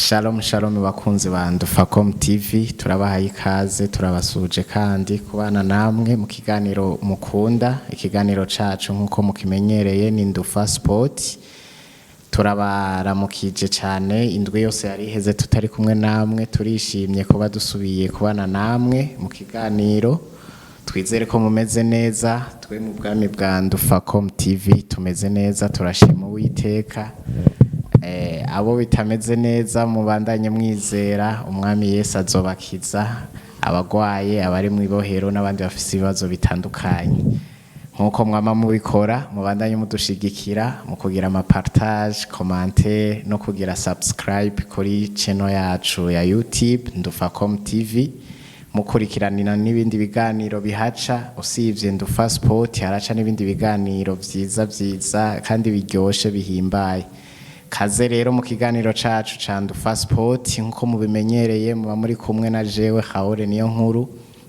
Shalom shalom, bakunzi ba Ndufacom TV, turabahaye ikaze, turabasuje kandi kubana namwe mu kiganiro mukunda. Ikiganiro cacu nkuko mukimenyereye ni Ndufa Sport. Turabaramukije cyane. Indwi yose yari iheze tutari kumwe namwe, turishimye kuba dusubiye kubana namwe mu kiganiro. Twizere ko mumeze neza. Twe mu bwami bwa Ndufacom TV tumeze neza, turashima Uwiteka. Abo bitameze neza, mubandanye mwizera Umwami Yesu azobakiza, abagwaye, abari mu ibohero n'abandi bafise ibibazo bitandukanye. Nk'uko mwama mubikora, mubandanye mudushigikira mu kugira ama partage, commentaire no kugira subscribe kuri channel yacu ya YouTube Ndufacom TV, mukurikiranira n'ibindi biganiro bihaca. Usibye Ndufa Sport, haraca n'ibindi biganiro vyiza vyiza kandi biryoshe, bihimbaye. Kaze rero mu kiganiro cacu ca Ndufa Sport. Nkuko mubimenyereye, muba muri kumwe na jewe Haore niyo nkuru,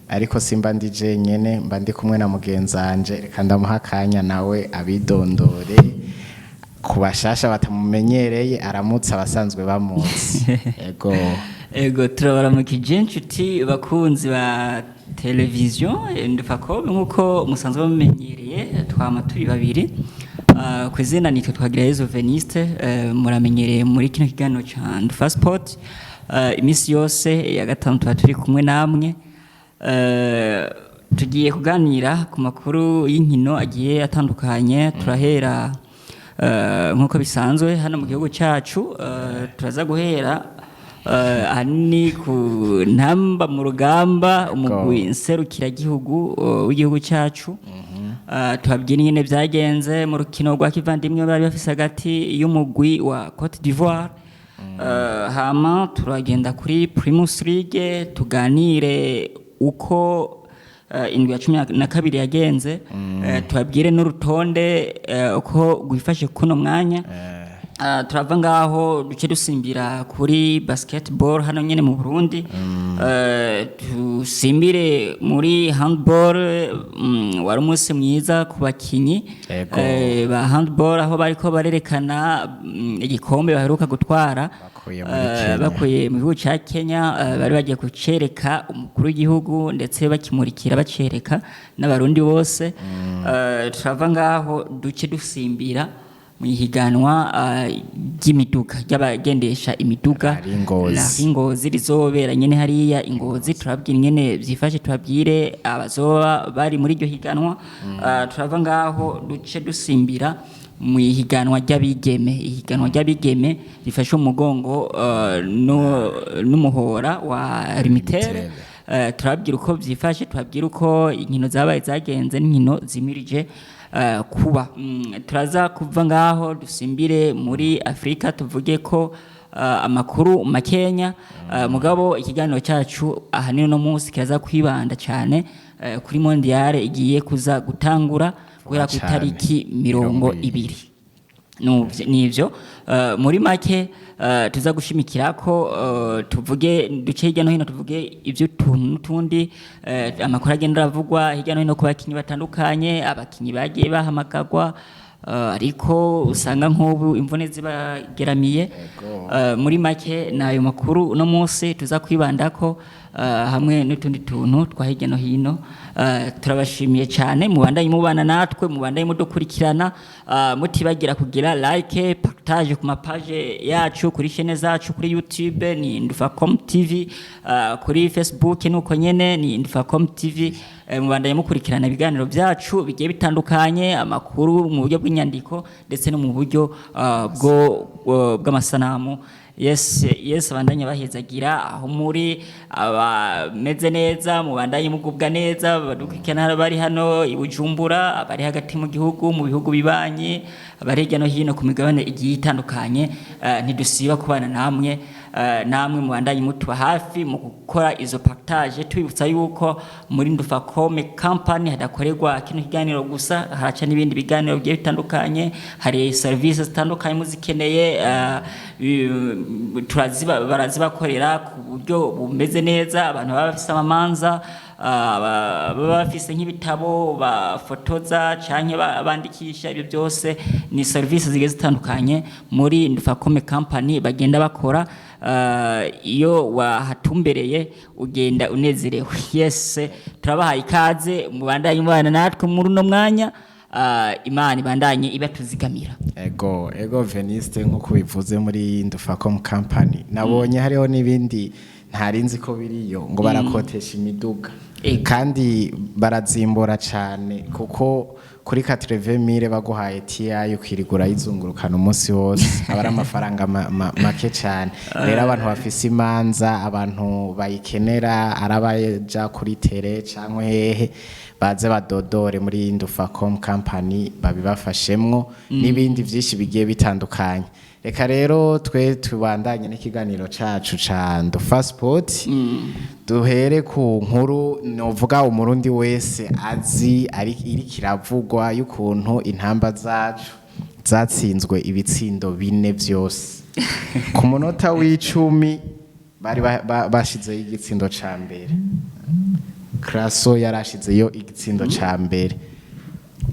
ariko simba ndi jenyene, mba ndi kumwe na mugenzanje. Reka ndamuha akanya nawe abidondore ku bashasha batamumenyereye, aramutse abasanzwe bamuzi. Ego. Ego, turabaramukije inshuti bakunzi ba televiziyo Ndufacom. Nk'uko musanzwe mumenyereye, twama turi babiri. Ku izina nitwe Twagirayezu Veniste, muramenyereye muri kino kiganiro ca Ndufa Sport. Iminsi yose ya gatanu tuba turi kumwe namwe. Tugiye kuganira ku makuru y'inkino agiye atandukanye. Turahera nk'uko bisanzwe hano mu gihugu cyacu. Turaza guhera ahanini ku ntamba mu rugamba, umugwi nserukiragihugu w'igihugu cyacu. Tubabwira ingene byagenze mu rukino rwa kivandimwe bari bafise hagati y'umugwi wa Cote d'Ivoire. Hama turagenda kuri Primus League, tuganire uko indwi ya 12 yagenze. Tubabwire n'urutonde uko rwifashe kuno mwanya. Turava ngaho duce dusimbira kuri basketball hano nyene mu Burundi. Dusimbire muri handball. Wari umunsi mwiza ku bakinyi ba handball, aho bariko barerekana igikombe baheruka gutwara bakuye muri Kenya. Bakuye mu gihugu ca Kenya. Bari bagiye kucereka umukuru w'igihugu, ndetse bakimurikira, bacereka n'Abarundi bose. Turava ngaho duce dusimbira mu ihiganwa ry'imiduga, ry'abagendesha imiduga. Rally Ngozi. Rally Ngozi rizobera nyene hariya Ingozi. Turabwira ingene vyifashe, tubabwire abazoba bari muri iryo higanwa. Turava ngaho duce dusimbira mu ihiganwa ry'abigeme, ihiganwa ry'abigeme rifashe umugongo n'umuhora wa Lumitel. Turabwira uko vyifashe, tubabwira uko inkino zabaye zagenze n'inkino zimirije kuba. Turaza kuva ngaho dusimbire muri Afrika, tuvuge ko amakuru makenya. Mugabo ikiganiro cyacu ahanini no munsi kiraza kwibanda cyane kuri mondiale igiye kuza gutangura guhera ku Cane. itariki mirongo 20. ibiri. Nivyo muri make tuza gushimikira ko tuvuge duce hirya no hino, tuvuge ibyo tuntu n'utundi, amakuru agenda aravugwa hirya no hino ku bakinyi batandukanye, abakinyi bagiye bahamagagwa, ariko usanga nk'ubu imvune zibageramiye. Muri make ni ayo makuru uno munsi tuza kwibandako, hamwe n'utundi tuntu twa hirya no hino. Turabashimiye cyane, mubandanye mubana natwe, mubandanye mudukurikirana, mutibagira kugira like, partage ku mapaje yacu, kuri chaîne zacu. Kuri YouTube ni Ndufacom TV, kuri Facebook nuko nyene ni Ndufacom TV. Mubandanye mukurikirana ibiganiro byacu bigiye bitandukanye, amakuru mu buryo bw'inyandiko ndetse no mu buryo bw'amasanamu. Yes, abandanye bahezagira aho muri, abameze neza mubandanye mugubwa neza, badukurikirana bari hano i Bujumbura, abari hagati mu gihugu, mu bihugu bibanyi, abari hirya no hino ku migabane igiye itandukanye. Ntidusiba kubana namwe. Namwe mubandanye mutuba hafi mu gukora izo partage. Tubibutsa yuko muri Ndufacom company hadakorerwa kino kiganiro gusa, haraca n'ibindi biganiro bigiye bitandukanye. Hari services zitandukanye muzikeneye, barazibakorera ku buryo bumeze neza. Abantu baba bafise amamanza. baba bafise nk'ibitabo bafotoza canke bandikisha. Ibyo byose ni service zigiye zitandukanye muri Ndufacom Company bagenda bakora. Iyo wahatumbereye ugenda unezerewe. Yes, turabahaye ikaze, mubandanye mubana natwe muri uno mwanya. Imana ibandanye ibatuzigamira. Ego, ego Veniste, nk'uko bivuze, muri Ndufacom Company nabonye hariho n'ibindi ntarinzi ko biriyo, ngo barakotesha imiduga. Kandi barazimbura cane, kuko kuri 80 000 baguhaye TI ukirigura yizungurukana umunsi wose, aba ari amafaranga make cane. Rero abantu bafise imanza, abantu bayikenera, arabaja kuri télé canke hehe, baze badodore muri Ndufacom Company babibafashemwo, n'ibindi vyinshi bigiye bitandukanye. Reka rero twe tubandanye n'ikiganiro cacu ca Ndufa Sport, duhere ku nkuru novuga umurundi wese azi ari iri kiravugwa, y'ukuntu intamba zacu zatsinzwe ibitsindo bine vyose. Ku munota w'10 bari bashizeyo igitsindo ca mbere, Kraso yarashizeyo igitsindo ca mbere.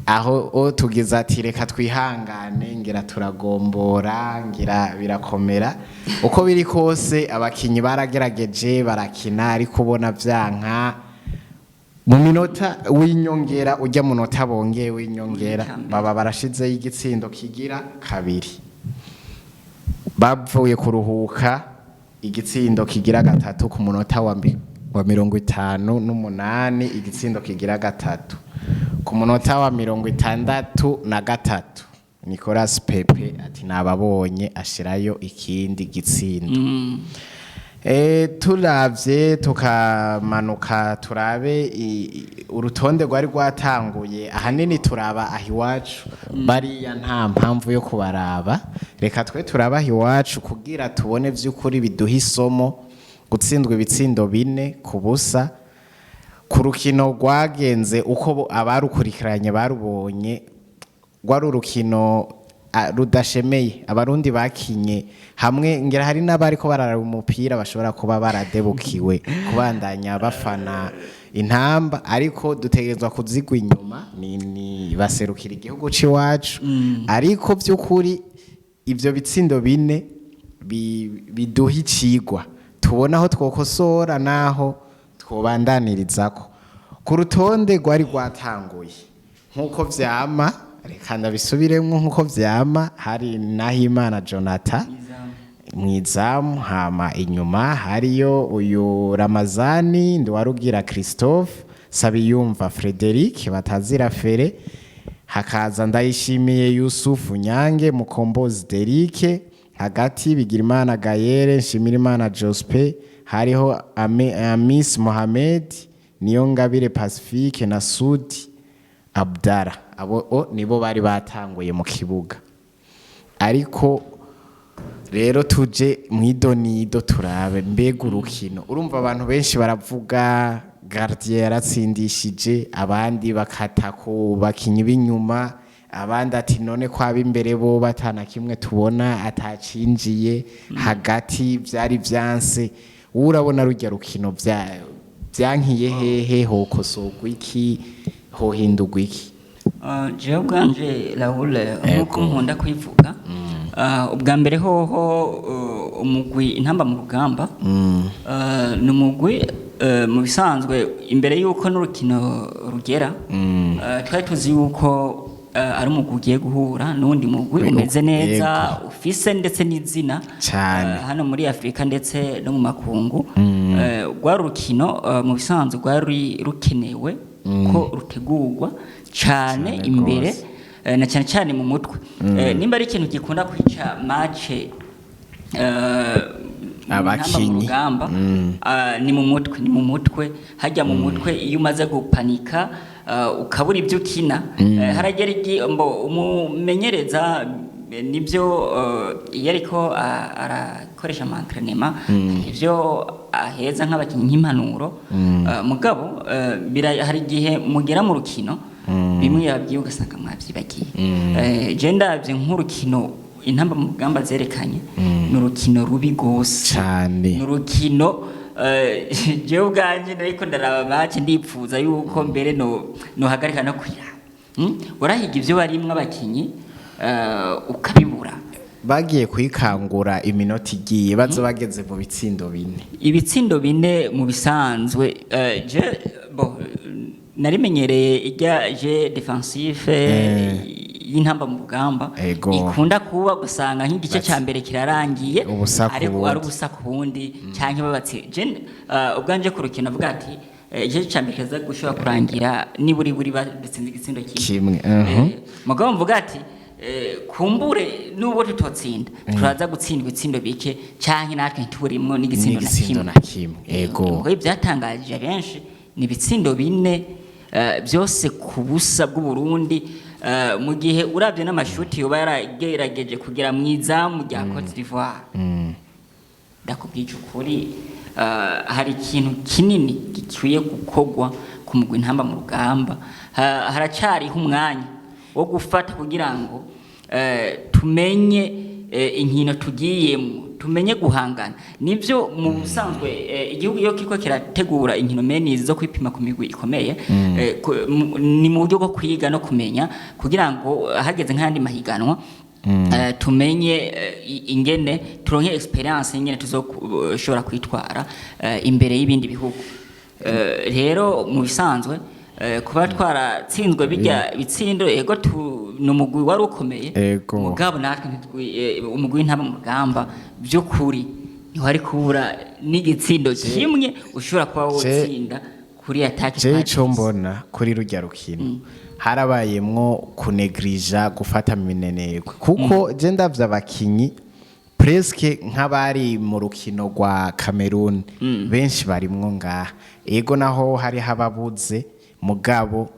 Aho o tugize ati reka twihangane, ngira turagombora, ngira birakomera. Uko biri kose abakinyi baragerageje barakina, ariko ubona vyanka. Mu minota w'inyongera, ujya munota bongeye w'inyongera, baba barashizeyo igitsindo kigira kabiri. Bavuye kuruhuka, igitsindo kigira gatatu ku munota wa 58, igitsindo kigira gatatu ku munota wa 63, Nicolas Pepe ati nababonye, ashirayo ikindi gitsindo. Turavye tukamanuka turabe urutonde rwari rwatanguye, ahanini turaba aho iwacu. Bariya nta mpamvu yo kubaraba, reka twe turaba aho iwacu kugira tubone vy'ukuri biduha isomo. Gutsindwa ibitsindo 4-0 ku rukino rwagenze uko abarukurikiranye barubonye, rwari urukino rudashemeye. Abarundi bakinye hamwe, ngira hari n'abariko bararaba umupira bashobora kuba baradebukiwe kubandanya bafana intamba, ariko dutegerezwa kuzigwa inyuma, ni baserukira igihugu c'iwacu. Ariko by'ukuri ivyo bitsindo bine biduha icigwa, tubona aho twokosora naho twobandanirizako. Ku rutonde rwari rwatanguye, nk'uko vyama, reka ndabisubiremwo, nk'uko vyama, hari Nahimana Jonathan mwizamu, hama inyuma hariyo uyu Ramazani Ndiwarugira Christophe, Sabiyumva Frederic batazira Fere, hakaza Ndayishimiye Yusufu Nyange, Mukombozi Derike, hagati Bigirimana Gayere, Nshimirimana Jospe, hariho Amis Mohamed, Niyongabire Pacifique na Sudi Abdara. Abo nibo bari batanguye mu kibuga. Ariko rero tuje mwidonido turabe mbega urukino. Urumva abantu benshi baravuga gardien yaratsindishije, abandi bakata ku bakinyi b'inyuma, abandi ati none ko ab'imbere bo batana kimwe tubona atacinjiye, hagati vyari vyanse. Wowe urabona rujya rukino vyankiye hehe? Hokosorwa iki? Hohindurwa iki? Jewe ubwanje Raoul, nk'uko nkunda kubivuga, ubwa mbere hoho, umugwi Intamba mu Rugamba ni umugwi mu bisanzwe imbere y'uko n'urukino rugera, twari tuzi yuko ari umugwi ugiye guhura n'uwundi mugwi umeze neza, ufise ndetse n'izina Cane. Hano muri Afurika ndetse no mu makungu. Rwari urukino mu bisanzwe rwari rukenewe ko rutegurwa cane Cane imbere, gose. Na cyane cyane mu mutwe. Nimba ari ikintu gikunda kwica match Abakinyi. mu rugamba, ni mu mutwe, ni mu mutwe hajya mu mutwe. Iyo umaze gupanika, ukabura ibyo ukina, haragera igihe mbo umumenyereza, nibyo, iyo ariko arakoresha ama entraînement, ibyo aheza nk'abakinnyi nk'impanuro. Mugabo hari igihe mugera mu rukino, bimwe yabwiye ugasanga mwabyibagiye. Je ndavye nk'urukino Intamba mu Rugamba zerekanye, ni urukino rubi gose. Cane. Ni urukino Jewe ubwanje nariko ndaraba match, ndipfuza yuko mbere no nohagarika no kwira. Warahiga ivyo barimwo abakinyi, ukabibura. Bagiye kuyikangura iminota igiye baza bageze mu bitsindo 4. Ibitsindo 4 mu bisanzwe, je bo narimenyereye ijya jeu défensif y'Intamba mu Rugamba ikunda kuba gusanga nk'igice cya mbere kirarangiye Ubusa ku ariko bundi. ari ubusa ku bundi canke babatsi. Je ubwanje ku rukino avuga ati igice cya mbere kiza gushobora kurangira niburi buri badutsinze igitsindo kimwe. Kimwe. Mugabo mvuga ati kumbure nubwo tutotsinda turaza gutsindwa ibitsindo bike canke natwe ntituburimwo n'igitsindo na N'igitsindo kimwe. na kimwe, ego. Ubwo ibyatangaje benshi ni ibitsindo 4, byose ku busa bw'u Burundi, mu gihe uravye n'amashuti yoba yaragerageje kugera mu izamu rya Cote d'Ivoire. Ndakubwije ukuri, hari ikintu kinini gikwiye gukorwa ku mugwi Intamba mu Rugamba. Haracyariho umwanya wo gufata kugira ngo tumenye inkino tugiyemo, tumenye guhangana nibyo. Mu busanzwe, igihugu iyo kiriko kirategura inkino menizi zo kwipima ku migwi ikomeye, ni mu buryo bwo kwiga no kumenya kugira ngo hageze nk'ayandi mahiganwa, tumenye ingene turonke experience ingene tuzoshobora kwitwara imbere y'ibindi bihugu. Rero mu bisanzwe, kuba twaratsinzwe bijya bitsindo, ego ni umugwi wari ukomeye, mugabo natwe umugwi w'Intamba mu Rugamba by'ukuri ntiwari kubura n'igitsindo kimwe ushobora kuba wotsinda kuri attaque. Jewe ico mbona kuri rujya rukino, harabayemwo kunegrija, gufata minenegwe, kuko je ndavye abakinyi presque nk'abari mu rukino rwa Cameroon benshi barimwo ngaha. Ego, naho hari ababuze, mugabo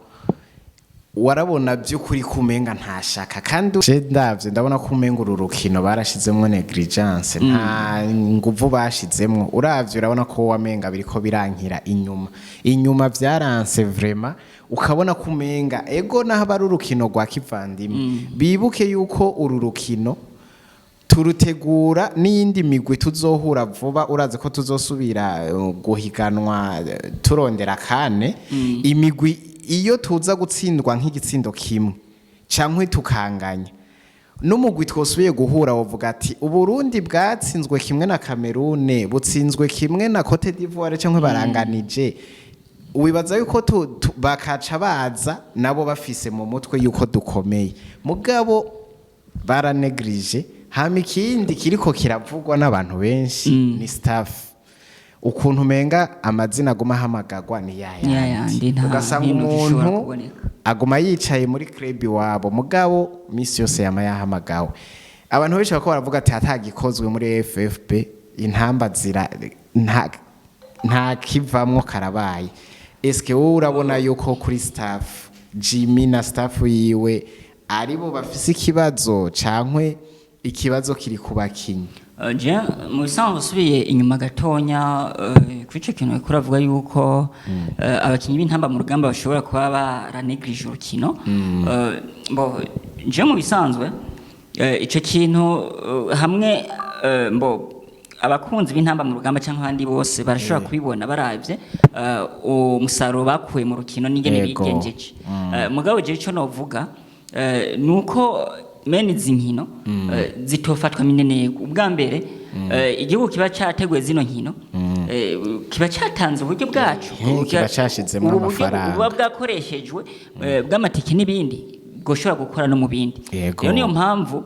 warabona by'ukuri kumenga ntashaka. Kandi je ndavye ndabona ko umenga uru rukino barashizemwo négligence, nta nguvu bashizemwo. Uravye urabona ko wamenga biriko birankira inyuma inyuma, vyaranse vraiment. Ukabona ko umenga, ego, naho aba ari urukino rwa kivandimwe, bibuke yuko uru rukino turutegura n'iyindi migwi tuzohura vuba. Urazi ko tuzosubira guhiganwa, turondera kane. Imigwi iyo tuza gutsindwa nk'igitsindo kimwe canke tukanganya n'umugwi twosubiye guhura, wovuga ati Uburundi bwatsinzwe kimwe na Cameroon, butsinzwe kimwe na Cote d'Ivoire canke baranganije. Wibaza yuko bakaca baza nabo bafise mu mutwe yuko dukomeye, mugabo baranegrije. Hama ikindi kiriko kiravugwa n'abantu benshi ni staff, ukuntu umenga amazina aguma ahamagagwa ni yayandi, yayandi, nta ugasanga mpinduka ishobora umuntu kuboneka. aguma yicaye muri club iwabo, mugabo misi yose yama yahamagawe. Abantu benshi bako baravuga ati hatagikozwe muri FFB, Intamba zira nta kivamwo karabaye. Eske wowe urabona yuko kuri staff, Jimmy na staff yiwe aribo bafise ikibazo cankwe ikibazo kiri ku bakinyi? Je mu bisanzwe usubiye inyuma gatonya, kuri ico kintu uriko uravuga yuko abakinyi b'Intamba mu Rugamba bashobora kuba baranegrije urukino. Bo je mu bisanzwe, ico kintu, hamwe mbo abakunzi b'Intamba mu Rugamba cyangwa abandi bose barashobora kubibona baravye umusaruro bakuye mu rukino n'ingene bigenjeje. Mugabo je ico novuga, nuko mene izi nkino zitofatwa minenego. Ubwa mbere, igihugu kiba cyateguye zino nkino, kiba cyatanze uburyo bwacu. Kiba cashizemwo Ubu buryo amafaranga. buba bwakoreshejwe, bw'amatike n'ibindi, bwoshobora gukora no mu bindi. Rero niyo mpamvu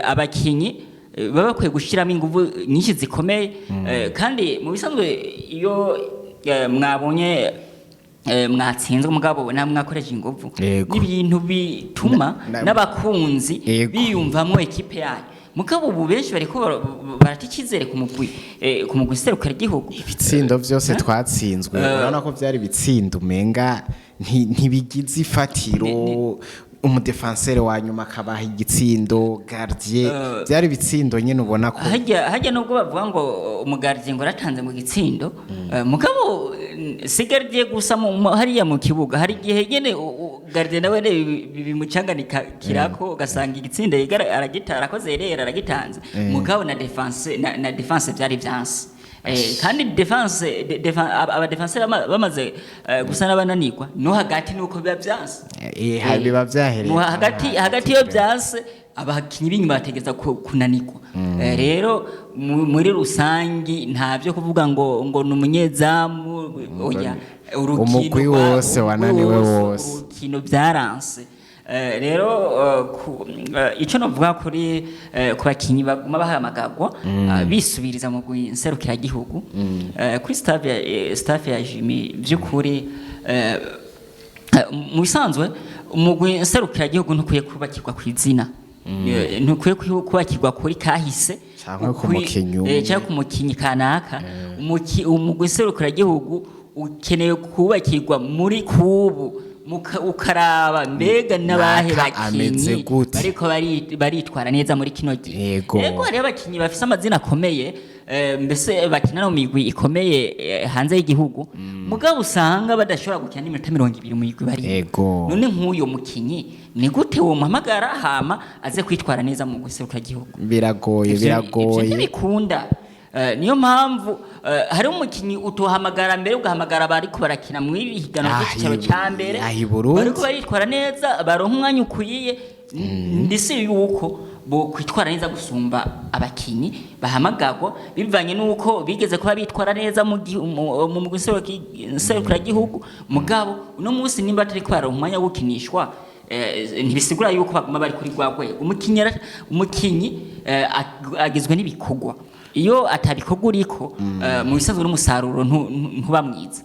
abakinyi baba bakwiye gushyiramo ingufu nyinshi zikomeye. Kandi mu bisanzwe iyo mwabonye mwatsinzwe, mugabo namwe mwakoresha ingufu, n'ibintu bituma n'abakunzi biyumvamwo ekipe yanyu. Mugabo ubu benshi bariko barata icyizere ku mugwi serukira igihugu. Ibitsindo vyose twatsinzwe, urabona ko vyari ibitsindo umenga ntibigize ifatiro. Umudefansere wa nyuma akabaha igitsindo, gardien, byari ibitsindo nyine ubona ko Hajya nubwo bavuga ngo umugardien ngo aratanze mu gitsindo, mugabo si gardien gusa hariya mu kibuga hari igihe nyene gardien nawe bimucanganika kirako, ugasanga igitsindo yigara aragita, arakoze rero aragitanze. Mugabo na défense, na défense byari vyanse. Kandi défense aba défenseur bamaze gusa n'abananirwa, no hagati nuko biba vyanse. Biba vyahereye Mu hagati, hagati iyo vyanse, abakinyi b'inyuma bategeza kunanirwa. Rero muri rusangi nta byo kuvuga ngo ni umunyezamu, oya. Urukino Umugwi wose umugwi wananiwe wose. Urukino byaranse. Rero ico novuga kuri ku bakinyi baguma bahamagagwa bisubiriza mu nserukiragihugu, kuri staff ya Jimmy, by'ukuri mu bisanzwe umugwi nserukiragihugu ntukwiye kubakirwa ku izina, ntukwiye kubakirwa kuri kahise Canke ku mukinyi umwe. Canke ku mukinyi kanaka. Umugwi nserukiragihugu ukeneye kubakirwa muri kubu, ukaraba mbega n'abahe Naka ameze bakinyi gute? bariko baritwara neza muri kino gihe. Yego, hariho abakinyi bafise amazina akomeye, mbese bakina no mu migwi ikomeye hanze y'igihugu, mugabo usanga badashobora gukina n'iminota 20 mu migwi barimo. None nk'uyo mukinyi ni gute womuhamagara hama aze kwitwara neza mu gihugu? Biragoye. Ivyo Biragoye. ntibikunda. Niyo mpamvu hari umukinyi utohamagara mbere, ugahamagara bariko barakina muri higanwa ry'icicaro ca mbere, Ah, i Burundi. bariko baritwara neza, baronka umwanya ukwiye, ndetse yuko bo kwitwara neza gusumba abakinyi bahamagagwa bivanye nuko bigeze kuba bitwara neza mu mugwi nserukiragihugu. Mugabo uno munsi nimba atariko baronka umwanya wo gukinishwa, ntibisigura yuko baguma bari kuri rwa rwego. Umukinyi agizwe n'ibikorwa. Iyo atabikorwa uriko, mu bisanzwe n'umusaruro ntuba mwiza.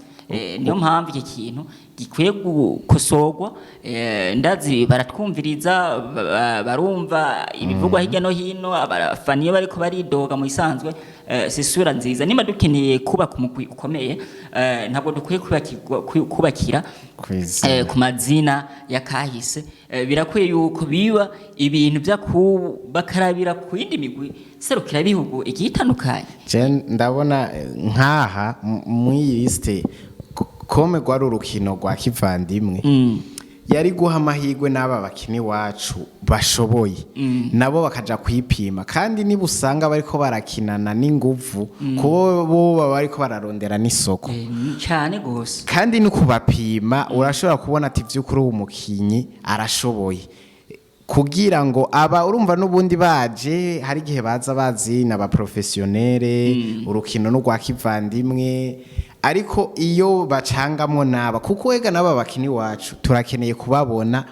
Niyo mpamvu iki kintu gikwiye gukosorwa. Ndazi baratwumviriza, barumva ibivugwa hirya no hino, abafana iyo bariko baridoga. Mu bisanzwe si isura nziza. Niba dukeneye kubaka umugwi ukomeye, ntabwo dukwiye kubakira Kw'izina. Ku mazina ya kahise. Birakwiye yuko biba ibintu by'akubu, bakarabira ku yindi migwi serukirabihugu igiye itandukanye. Je ndabona nkaha mw'iyi liste, comme rwari urukino rwa kivandimwe, yari guha amahirwe n'aba bakini wacu bashoboye, nabo bakaja kwipima. Kandi niba usanga bariko barakinana n'inguvu, kubo bo baba bariko bararondera n'isoko. Cyane gose. Kandi no kubapima, urashobora kubona ati by'ukuri uwo mukinyi arashoboye, kugira ngo aba urumva n'ubundi baje, hari igihe baza bazi n'aba professionnel, urukino n'urwa kivandimwe. Ariko iyo bacangamwo naba, kuko wega n'aba bakini wacu turakeneye kubabona,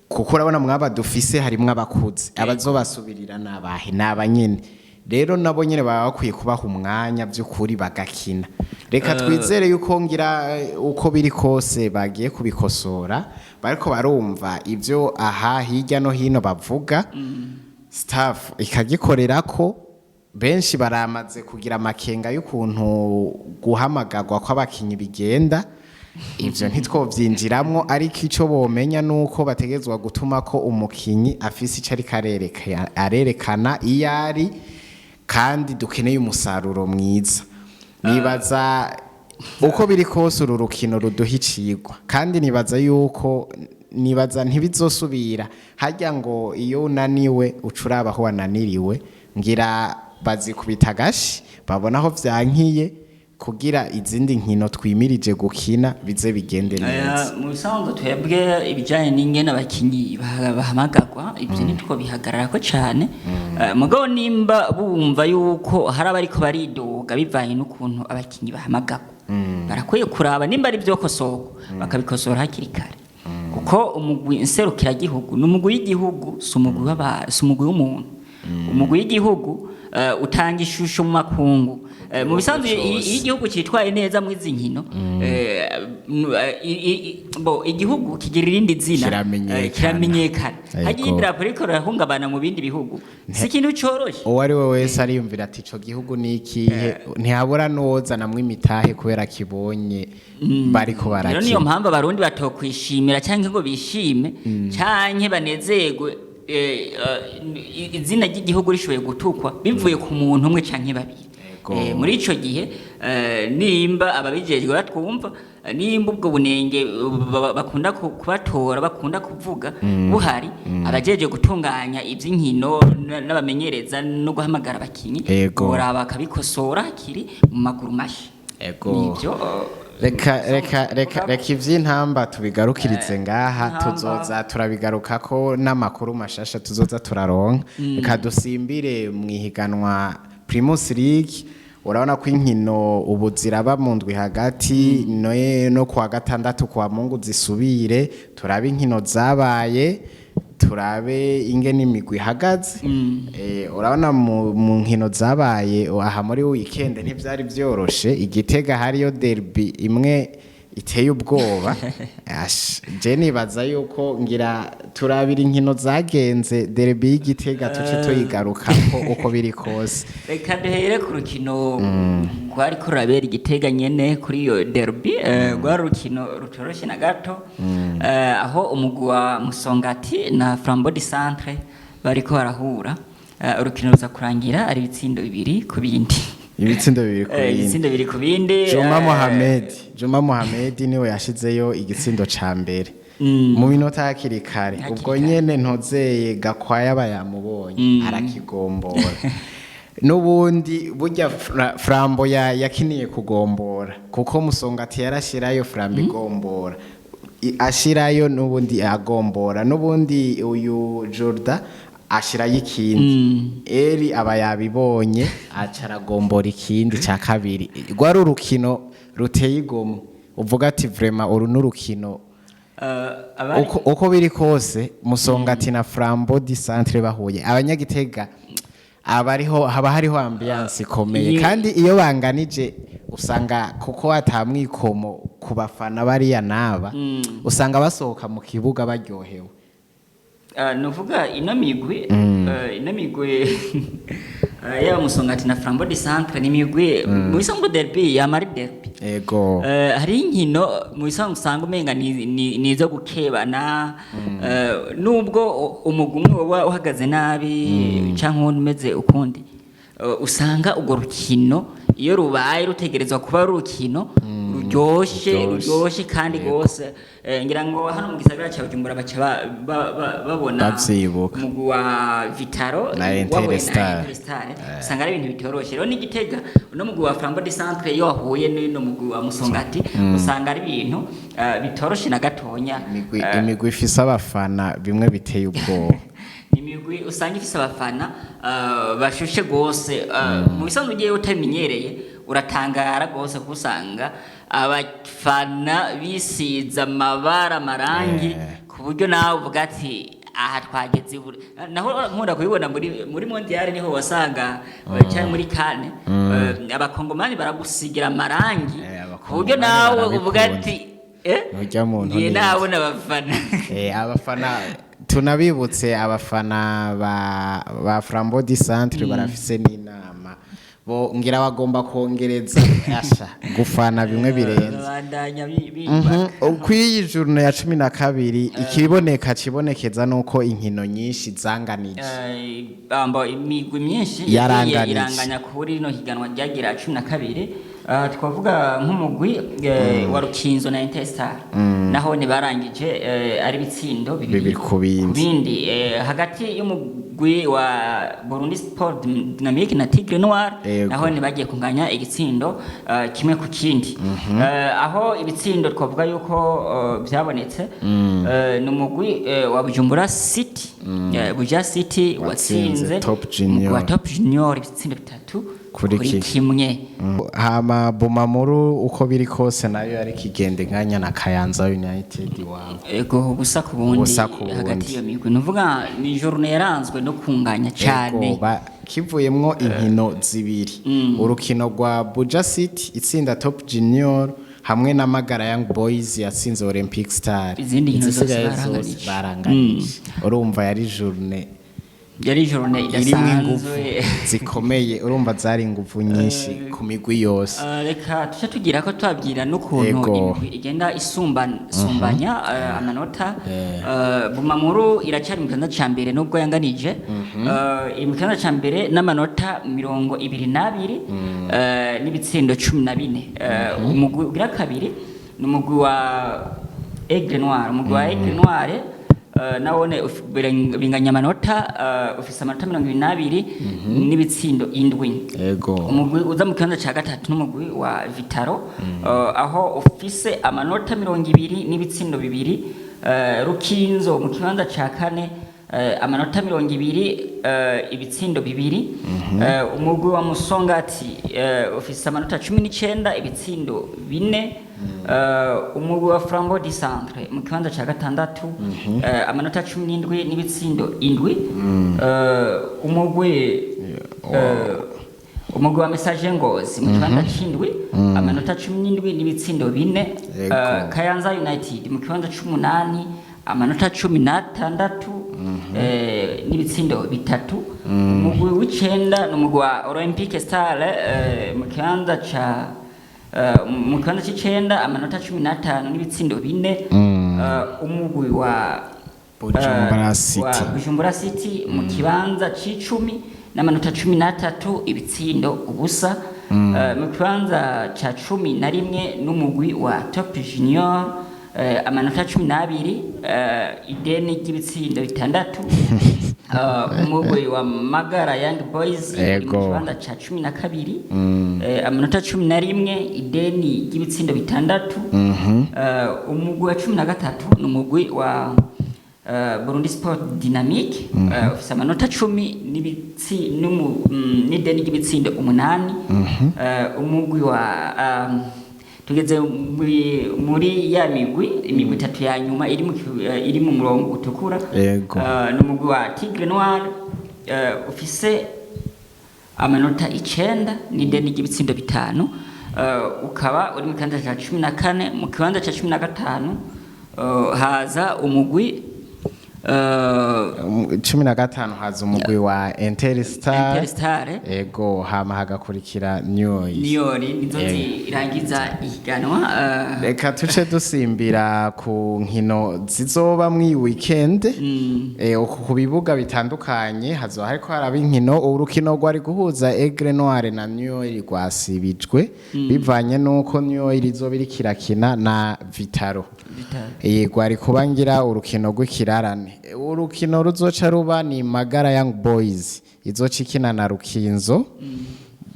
kuko urabona mwaba dufise harimwo abakuze, abazobasubirira nabahe? Naba nyene. Rero nabo nyene baba bakwiye kubaha umwanya by'ukuri bagakina. Reka twizere yuko ngira uko biri kose bagiye kubikosora, bariko barumva ibyo aha hirya no hino bavuga, staff ikagikorera ko. Benshi baramaze kugira amakenga y'ukuntu guhamagarwa kw'abakinyi bigenda. Ivyo ntitwovyinjiramwo, ariko ico bomenya nuko bategezwa gutuma ko umukinyi afise ico ariko arerekana iyo ari, kandi dukeneye umusaruro mwiza. Nibaza uko biri kose uru rukino ruduha icigwa, kandi nibaza yuko nibaza ntibizosubira. Harya ngo iyo unaniwe uca uraba aho wananiriwe. Ngira bazikubita agashi, babona aho vyankiye, kugira izindi nkino twimirije gukina bize bigende neza. Mu bisanzwe twebwe ibijyanye n'ingene abakinyi bahamagagwa, ibyo nitwo bihagararako cyane. Mugabo nimba bumva yuko hari abariko baridoga bivanye n'ukuntu abakinyi bahamagagwa, barakwiye kuraba nimba ari byo kosorwa, bakabikosora hakiri kare, kuko umugwi nserukiragihugu ni umugwi w'igihugu, si umugwi w'umuntu. Umugwi w'igihugu utanga ishusho mu makungu. Mu bisanzwe iyo igihugu cyitwaye neza muri izi nkino, bo igihugu kigira irindi zina. Kiramenyekana. Kiramenyekana. Yego. Hagiye idarapo riko rirahungabana mu bindi bihugu, si ikintu coroshe. Uwo ari we wese ariyumvira ati ico gihugu ni ikihe? Ntihabura n'uwozanamwo imitahe kubera kibonye bariko Rero niyo barakina. mpamvu abarundi batokwishimira cyangwa ngo bishime canke banezerwe izina ry'igihugu rishoboye gutukwa bivuye ku muntu umwe canke babiri. Muri ico gihe nimba ababijejwe batwumva, nimba ubwo bunenge bakunda kubatora, bakunda kuvuga buhari, abajeje gutunganya ivy'inkino n'abamenyereza no guhamagara abakinyi boraba bakabikosora hakiri mu maguru masha. Nivyo. Reka reka reka reka ivy'intamba tubigarukirize ngaha. Intamba. Tuzoza turabigarukako n'amakuru mashasha tuzoza turaronka. Reka dusimbire mu ihiganwa Primus League. Urabona ko inkino ubu ziraba mu ndwi hagati, no kuwa gatandatu kwa Mungu zisubire. Turabe inkino zabaye, turabe ingene imigwi ihagaze. Urabona mu nkino zabaye aha muri weekend ntivyari vyoroshe. Igitega hariyo derby imwe iteye ubwoba. Ash, je nibaza yuko ngira turabira inkino zagenze, derby y'Igitega tuce tuyigarukako uko biri kose. Reka duhere ku rukino rwari kurabera Igitega nyene, kuri iyo derby. Rwari urukino rutoroshe na gato, aho umugwi wa Musongati na Flambeau du Centre bariko barahura. Urukino ruza kurangira ari ibitsindo 2 ku bindi. Ibitsindo 2 ku bindi. Ibitsindo 2 ku bindi. Juma Mohamed, Juma Mohamed niwe yashizeyo igitsindo ca mbere mu minota hakiri kare. Hakiri Ubwo kare. nyene ntozeye Gakwaya bayamubonye arakigombora. N'ubundi burya Flambeau yakiniye kugombora, kuko Musongati yarashirayo, Flambeau igombora. Ashirayo n'ubundi agombora, n'ubundi uyu Jordan ashirayo ikindi, eri aba yabibonye aca aragombora ikindi cya kabiri. Rwari urukino ruteye igomwe, uvuga ati vraiment uru n'urukino. Uko biri kose Musongati na Flambeau du Centre bahuye, abanyagitega abariho haba hariho ambiance ikomeye. Kandi iyo banganije usanga kuko atamwikomo ku bafana bariya naba, usanga basohoka mu kibuga baryohewe. Nuvuga ino migwi yaba Musongati na Flambeau du Centre ni imigwi mu bisanzwe derby yama ari derby. Hari inkino mu bisanzwe usanga umenga ni izo gukebana, nubwo umugwi umwe woba uhagaze nabi canke uwundi umeze ukundi. Usanga urwo rukino iyo rubaye rutegerezwa kuba ari urukino ruryoshe. Ruryoshe. Ruryoshe kandi gose. Ngira ngo hano mu gisagara ca Bujumbura baca babona Bavyibuka. umugwi wa Vitaro Na wahuye na Interstar. Interstar. Usanga ari ibintu bitoroshe. Rero n'Igitega uno mugwi wa Flambeau du Centre iyo wahuye n'uno mugwi wa Musongati usanga ari ibintu bitoroshe na gatonya. Imigwi ifise abafana bimwe biteye ubwoba. Ni imigwi usanga ifise abafana bashushe gose. Mu bisanzwe ugiye utabimenyereye uratangara gose, kuko usanga abafana bisize amabara, amarangi, ku buryo nawe uvuga ati aha twageze ibure. Naho nkunda kubibona muri mondial, niho wasanga cyangwa muri kane, abakongomani baragusigira amarangi ku buryo Abakongomani nawe uvuga barabikunda. ati Nurya muntu ngiye ni nabona abafana. Abafana tunabibutse, abafana ba Flambeau du Centre barafise n'inama, bo ngira bagomba kongereza asha gufana bimwe birenze. Babandanya biyubaka. Kw'iyi journée ya 12 ikiboneka kibonekeza nuko inkino nyinshi zanganije. Bambo imigwi myinshi Yaranganije. yagiye iranganya kuri rino higanwa ryagira 12. Twavuga nk'umugwi wa Rukinzo na Interstar, naho barangije ari ibitsindo 2 ku bindi. Bindi. Hagati y'umugwi wa Burundi Sport Dynamique na Tigre Noir, naho bagiye kunganya igitsindo 1 ku kindi. Aho ibitsindo twavuga yuko byabonetse, ni umugwi wa Bujumbura City, Buja City Watsinze watsinze Top Junior. umugwi wa Top Junior ibitsindo 3 Kuri kuri kimwe. kimwe. Hama Bumamuru uko biri kose nayo yari kigenda inganya na Kayanza United wawe. Ego, 0 ku bundi. 0 ku bundi. Hagati y'iyo migwi, nuvuga ni journée yaranzwe no kunganya cyane. Ego, kivuyemwo inkino zibiri, urukino rwa Buja City itsinda Top Junior hamwe na Magara Young Boys yatsinze Olympic Star. Izindi nkino zose Izisigaye baranganije. baranganije. Urumva yari journée. Yari journée irimwo inguvu idasanzwe. zikomeye. Urumva zari inguvu nyinshi ku migwi yose. Reka tuce tugira ko tubabwira n'ukuntu imigwi igenda isumbanya amanota. Bumamuru iracyari mu kibanza ca mbere nubwo yanganije. Iri mu kibanza ca mbere n'amanota 22 n'ibitsindo 14. Umugwi ugira kabiri ni umugwi wa Aigle Noir. Umugwi wa Aigle Noir nawone binganya amanota, ufise amanota 22 n'ibitsindo 7. Umugwi uza mu kibanza ca gatatu n'umugwi wa Vitaro, aho ufise amanota 20 n'ibitsindo 2. Rukinzo mu kibanza ca kane, amanota 20, ibitsindo 2. Umugwi wa Musongati ufise amanota 19, ibitsindo 4. Umugwi wa Flambeau du Centre mu kibanza ca gatandatu, amanota 17 n'ibitsindo 7. Umugwi wa Messager Ngozi mu kibanza c'indwi, amanota 17 n'ibitsindo 4. Kayanza United mu kibanza c'umunani, amanota 16 n'ibitsindo 3. Umugwi w'icenda ni umugwi wa Olympique Star, mu kibanza c'icenda, amanota 15 n'ibitsindo 4. Umugwi wa Bujumbura wa City. Bujumbura City mu kibanza c'icumi n'amanota 13, ibitsindo 0. Mu kibanza ca 11 n'umugwi wa Top Junior, amanota 12, ideni ry'ibitsindo 6. Umugwi wa Magara Young Boys uri mu kibanza ca 12, amanota 11, ideni ry'ibitsindo 6. Umugwi wa 13 ni umugwi wa Burundi Sport Dynamique, ufise amanota 10 n'ideni ry'ibitsindo 8. Umugwi wa tugeze muri ya migwi, imigwi itatu ya nyuma iri mu murongo utukura. Ni umugwi wa Tigre Noir, ufise amanota 9 n'ideni ry'ibitsindo 5, ukaba uri mu kibanza ca 14. Mu kibanza ca 15 haza umugwi 15 haza umugwi wa Interstar. Interstar. Ego, hama hagakurikira New Niyori nizo zirangiza ihiganwa. Reka tuce dusimbira ku nkino zizoba muri weekend. Ku bibuga bitandukanye hazoba hariko haraba inkino. Urukino rwari guhuza Aigle Noir na New rwasibijwe bivanye n'uko New izoba iriko irakina na Vitaro. Vitaro. Rwari kuba ngira urukino rw'ikirarane. Urukino ruzoca ruba ni Magara Young Boys izoca ikina na Rukinzo,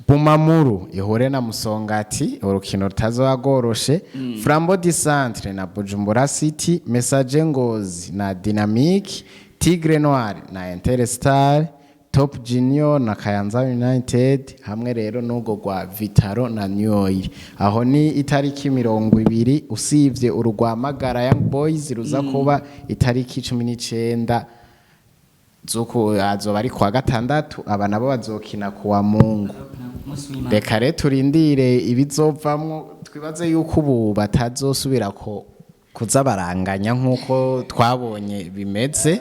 Bumamuru ihure na Musongati, urukino rutazoba rworoshe, Flambeau du Centre na Bujumbura City, Messager Ngozi na Dynamique, Tigre Noir na Interstar, Top Junior na Kayanza United, hamwe rero n'urwo rwa Vitaro na New Oil. Aho ni itariki 20, usibye urugwa Magara Young Boys ruza kuba itariki 19 zuko azoba ari kuwa gatandatu. Aba nabo bazokina kuwa Mungu. Umunsi w'Imana. Reka rero turindire ibizovamwo. Twibaze yuko ubu batazosubira ko kuza baranganya nk'uko twabonye bimeze. Ivyo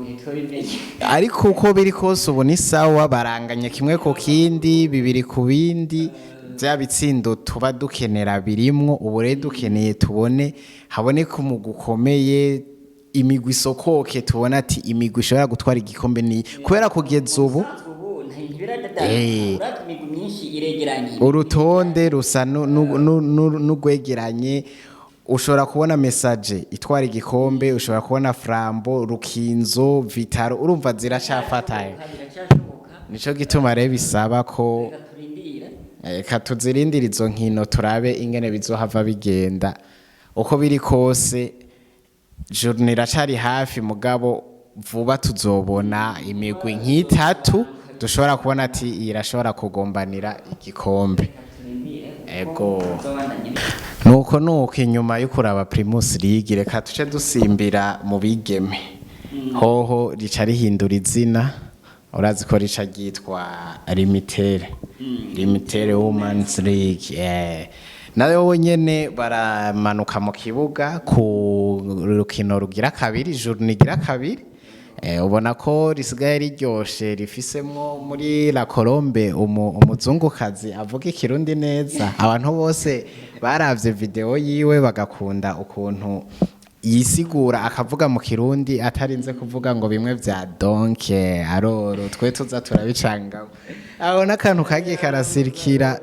ntitwobimenye. Ariko uko biri kose ubu ni sawa, baranganya kimwe ku kindi, bibiri ku bindi. Bya bitsindo tuba dukenera birimwo. Ubu rero dukeneye tubone haboneka umugwi ukomeye, imigwi isokoke, tubona ati imigwi ishobora gutwara igikombe ni kubera kugeza ubu Ubusanzwe ubu ntibiradadara. Uravye imigwi myinshi iregeranye. Urutonde rusa n'urwegeranye. Ushobora kubona Message itwara igikombe, ushobora kubona Flambeau, Rukinzo, Vitaro, urumva ziracafatanye. Biracyashoboka. Nico gituma rero bisaba ko Reka turindire. Reka tuzirindire izo nkino, turabe ingene bizohava bigenda. Uko biri kose journée iracari hafi, mugabo vuba tuzobona imigwi nk'itatu dushobora kubona ati iyi irashobora kugombanira igikombe. Turindire. Ego. Tuzobandanya. Nuko inyuma yo kuraba Primus League, reka tuce dusimbira mu bigeme. Hoho rica rihindura izina, urazi ko rica ryitwa Limitere Women's League. Nayo nyene baramanuka mu kibuga ku rukino rugira kabiri, journée igira kabiri. Ubona ko risigaye riryoshe, rifisemwo muri La Colombe umuzungukazi avuga ikirundi neza. Abantu bose baravye video yiwe bagakunda ukuntu yisigura akavuga mu kirundi, atarinze kuvuga ngo bimwe vya donc alors twe tuza turabicanga. Aho n'akantu kagiye karasirikira.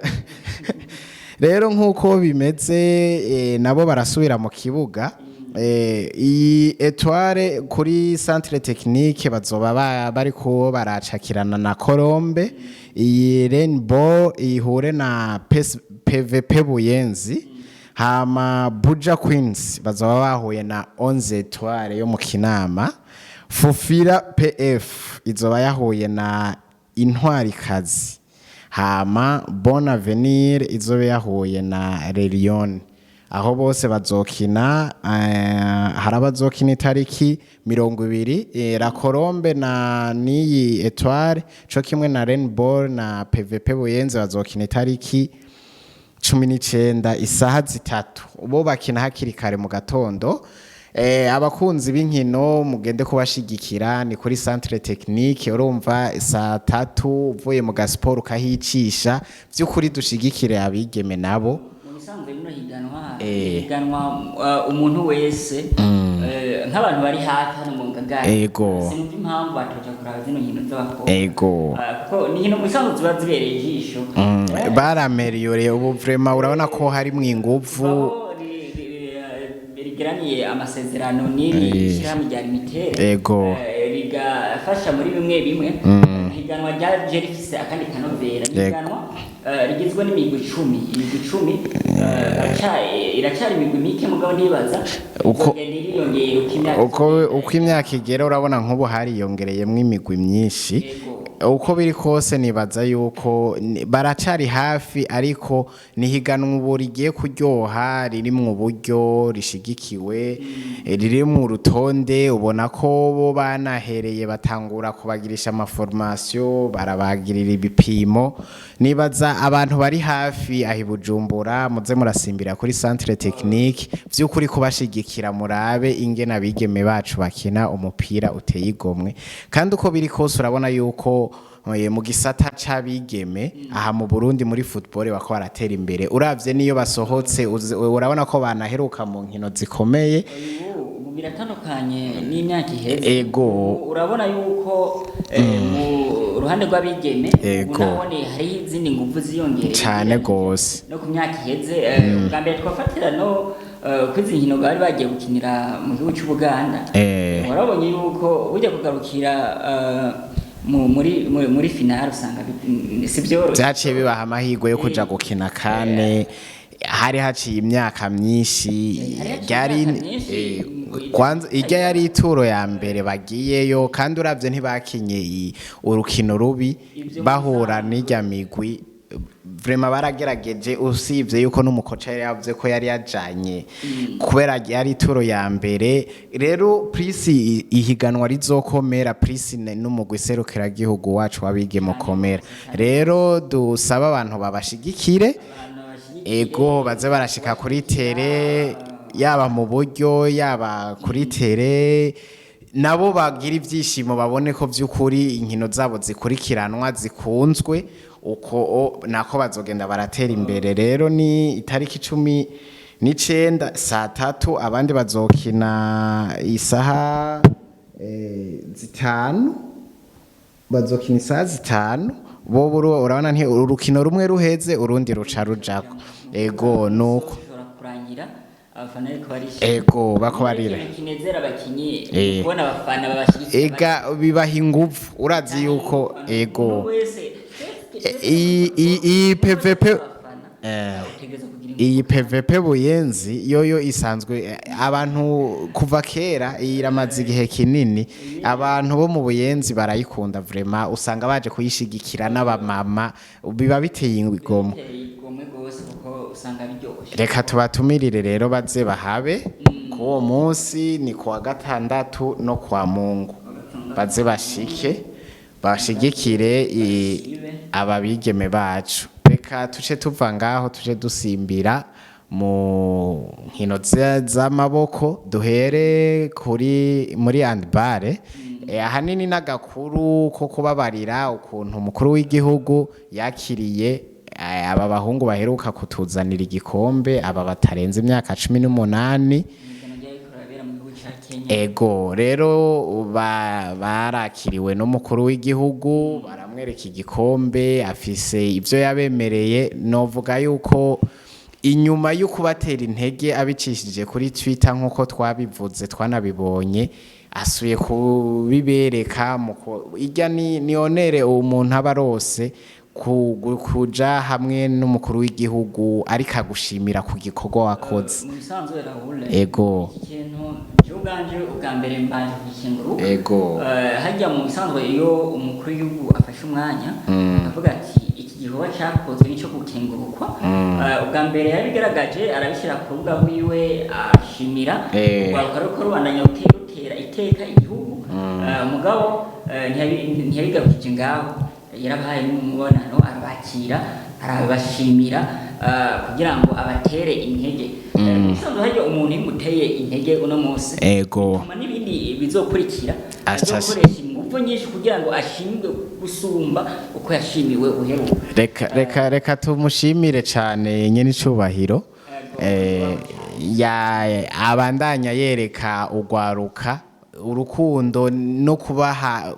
Rero nk'uko bimeze, nabo barasubira mu kibuga. Iyi Etoile kuri centre technique bazoba bariko baracakirana na Colombe. Iyi Rainbow ihure na PVP Buyenzi. Hama Buja Queens bazoba bahuye na Onze Etoile yo mu Kinama. Fufira PF izoba yahuye na Intwarikazi. Hama Bon Avenir izoba yahuye na Relion. Aho bose bazokina, hari abazokina itariki 20, La Colombe na niyi Etoile co kimwe na Rainbow na PVP Buyenzi bazokina itariki 19 isaha 3. Bo bakina hakiri kare mu gatondo. Abakunzi b'inkino mugende kubashigikira, ni kuri centre technique. Urumva saa 3 uvuye mu gasiporo ukahicisha. By'ukuri dushigikire abigeme nabo. Mu bisanzwe bino higanwa, higanwa umuntu wese, nk'abantu bari hafi hano mu Ngagara, sinumva impamvu batoja kuraba zino nkino z'abakobwa. Kuko ni inkino mu bisanzwe ziba zibereye ijisho. Baramélioré ubu vraiment, urabona ko harimwo inguvu. Aho rigiraniye amasezerano n'iri shyirahamwe rya Limitere, rigafasha muri bimwe bimwe. Higanwa ryaje rifise akandi kanovera. Ni higanwa rigizwe n'imigwi 10, imigwi 10, iracari imigwi mike, mugabo ndibaza izogenda iriyongera uko imyaka Uko imyaka igera, urabona nk'ubu hariyongereyemwo imigwi myinshi. Uko biri kose nibaza yuko baracari hafi, ariko nihiganwa ubu rigiye kuryoha, ririmwo uburyo, rishigikiwe, ririmwo urutonde. Ubona ko bo banahereye batangura kubagirisha amaformation, barabagirira ibipimo. Nibaza abantu bari hafi aho i Bujumbura, muze murasimbira kuri centre technique vy'ukuri kubashigikira, murabe ingene abigeme bacu bakina umupira uteye igomwe. Kandi uko biri kose urabona yuko mu gisata c'abigeme aha mu Burundi muri football bako baratera imbere. Uravye niyo basohotse, urabona ko banaheruka mu nkino zikomeye. Ubu biratandukanye n'imyaka iheze. Ubu urabona yuko mu ruhande rw'abigeme ubu nabone hariho izindi nguvu ziyongereye Cane gose. no ku myaka iheze. Ubwa mbere twafatira no kuri izi nkino bari bagiye gukinira mu gihugu cy'Ubuganda, warabonye yuko bujya kugarukira muri finale usanga si byoroshye. Vyaciye bibaha amahirwe yo kuja gukina kane. Hari haciye imyaka myinshi. Hari haciye ryari imyaka myinshi. Kwanza irya yari ituro ya mbere bagiyeyo, kandi uravye ntibakinye urukino rubi. Ivyo Bahura n'irya migwi, vraiment baragerageje, usibye yuko n'umukoca yari yavuze ko yari yajanye kubera yari ituro ya mbere. Rero plus ihiganwa rizokomera, plus n'umugwi serukiragihugu wacu wabigeme ukomera. Rero dusaba abantu babashigikire. Abantu babashigikire. Ego, baze barashika kuri terrain, yaba mu buryo, yaba kuri terrain, nabo bagira ibyishimo, babone ko by'ukuri inkino zabo zikurikiranwa, zikunzwe. Uko nako bazogenda baratera imbere. Rero ni itariki 19 saa 3, abandi bazokina isaha 5, bazokina isaha 5. Bo urabona nti urukino rumwe ruheze urundi ruca rujako. Ego, nuko. Bishobora kurangira abafana ariko barishima. Ego, bako barira. Ikintu kinezera abakinyi kubona abafana babashyigikiye. Ega bibaha inguvu, urazi yuko ego. Umuntu wese Iyi PVP utegereza kugira inguvu. Iyi PVP Buyenzi yoyo isanzwe, abantu kuva kera, iyi iramaze igihe kinini, abantu bo mu Buyenzi barayikunda vraiment, usanga baje kuyishigikira n'abamama, biba biteye igomwe. Biteye igomwe rwose kuko usanga biryoshye. Reka tubatumirire rero baze bahabe kuwo munsi, ni kuwa gatandatu no kwa Mungu, baze bashike bashigikire aba bigeme bacu. Reka tuce tuva ngaho tuje dusimbira mu nkino z'amaboko, duhere kuri muri handball. Ahanini n'agakuru ko kubabarira ukuntu umukuru w'igihugu yakiriye aba bahungu baheruka kutuzanira igikombe, aba batarenze imyaka 18. Imikino ryariko rirabera mu gihugu ca Kenya. Ego, rero barakiriwe n'umukuru w'igihugu, baramwereka igikombe, afise ibyo yabemereye. Novuga yuko inyuma yo kubatera intege abicishije kuri Twitter, nk'uko twabivuze twanabibonye, asuye kubibereka mu irya ni honneur umuntu aba arose kuja hamwe n'umukuru w'igihugu ariko agushimira ku gikorwa wakoze. Mu bisanzwe, Raoul, Ego. iki kintu jewe ubwanje ubwa mbere mbanje kugikenguruka. Harya mu bisanzwe iyo umukuru w'igihugu afashe umwanya avuga ati iki gikorwa cyakozwe nico gukengurukwa, ubwa mbere yabigaragaje arabishyira ku rubuga rwiwe ashimira urwaruka ruko rubandanya rutera iteka igihugu. Mugabo ntiyabigarukije ngaho, yarabahaye n'umubonano, arabakira, arabashimira kugira ngo abatere intege. Mu bisanzwe harya umuntu iyo umuteye intege uno munsi, bituma n'ibindi bizokurikira azokoresha ingufu nyinshi kugira ngo ashimwe gusumba uko yashimiwe uheruka. Reka tumushimire cyane nyene icubahiro ya abandanya yereka ugwaruka urukundo no kubaha,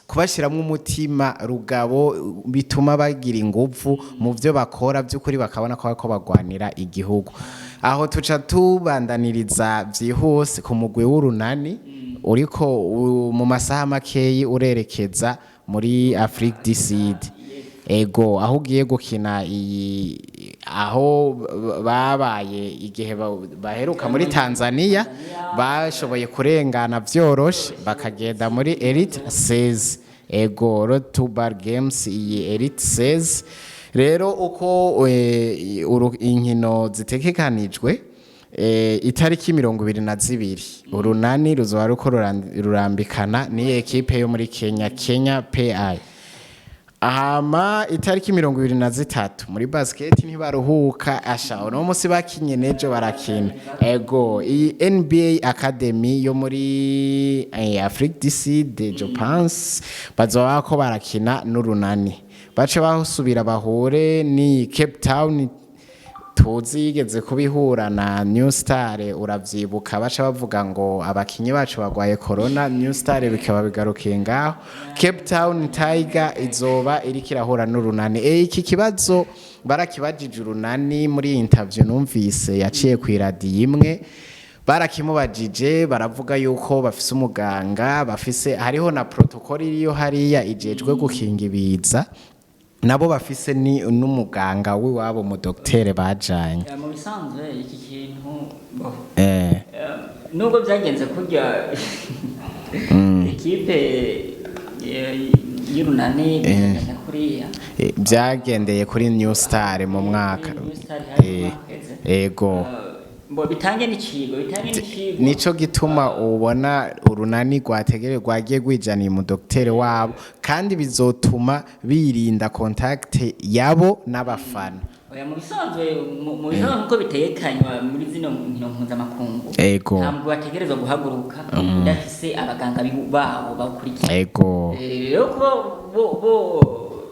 kubashyiramo umutima rugabo bituma bagira ingufu mu byo bakora by'ukuri, bakabona ko bariko bagwanira igihugu. Aho tuca tubandaniriza byihuse ku mugwi w'Urunani uriko mu masaha makeyi urerekeza muri Afrique du Sud. Ego, aho ugiye gukina iyi, aho babaye igihe baheruka muri Tanzania, bashoboye kurengana vyoroshe bakagenda muri Elite 16. Ego, Road to BAL Games, iyi Elite 16 rero, uko inkino zitegekanijwe, itariki 22 Urunani ruzoba ruko rurambikana n'iyi ekipe yo muri Kenya, Kenya PI. Hama itariki 23 muri basket ntibaruhuka, asha uno munsi bakinye nejo barakina. Ego, iyi NBA Academy yo muri Afrique du Sud, je pense, bazoba ko barakina n'Urunani, bace basubira bahure ni Cape Town tuzi yigeze kubihura na New Star, uravyibuka, baca bavuga ngo abakinyi bacu bagwaye corona, New Star bikaba bigarukiye ngaho. Cape Town Tiger izoba iriko irahura n'Urunani. Iki kibazo barakibajije Urunani muri interview numvise yaciye ku iradiyo imwe, barakimubajije, baravuga yuko bafise umuganga, bafise, hariho na protocole iriyo hariya ijejwe gukinga ibiza, nabo bafise ni n'umuganga w'iwabo mu docteur bajanye. Mu bisanzwe iki kintu bo, nubwo byagenze kurya, ekipe y'Urunani bigenda kuriya. Byagendeye kuri New Star mu mwaka New Star hari mu mwaka uheze. Bo bitange n'icigo, bitange n'icigo. Nico gituma ubona Urunani rwategere rwagiye rwijaniye mu docteur wabo, kandi bizotuma birinda contact yabo n'abafana. Oya, mu bisanzwe nkuko bitegekanywa muri zino nkino mpuzamakungu, ntabwo bategerezwa guhaguruka udafise abaganga babo bakurikira. Rero kuba bo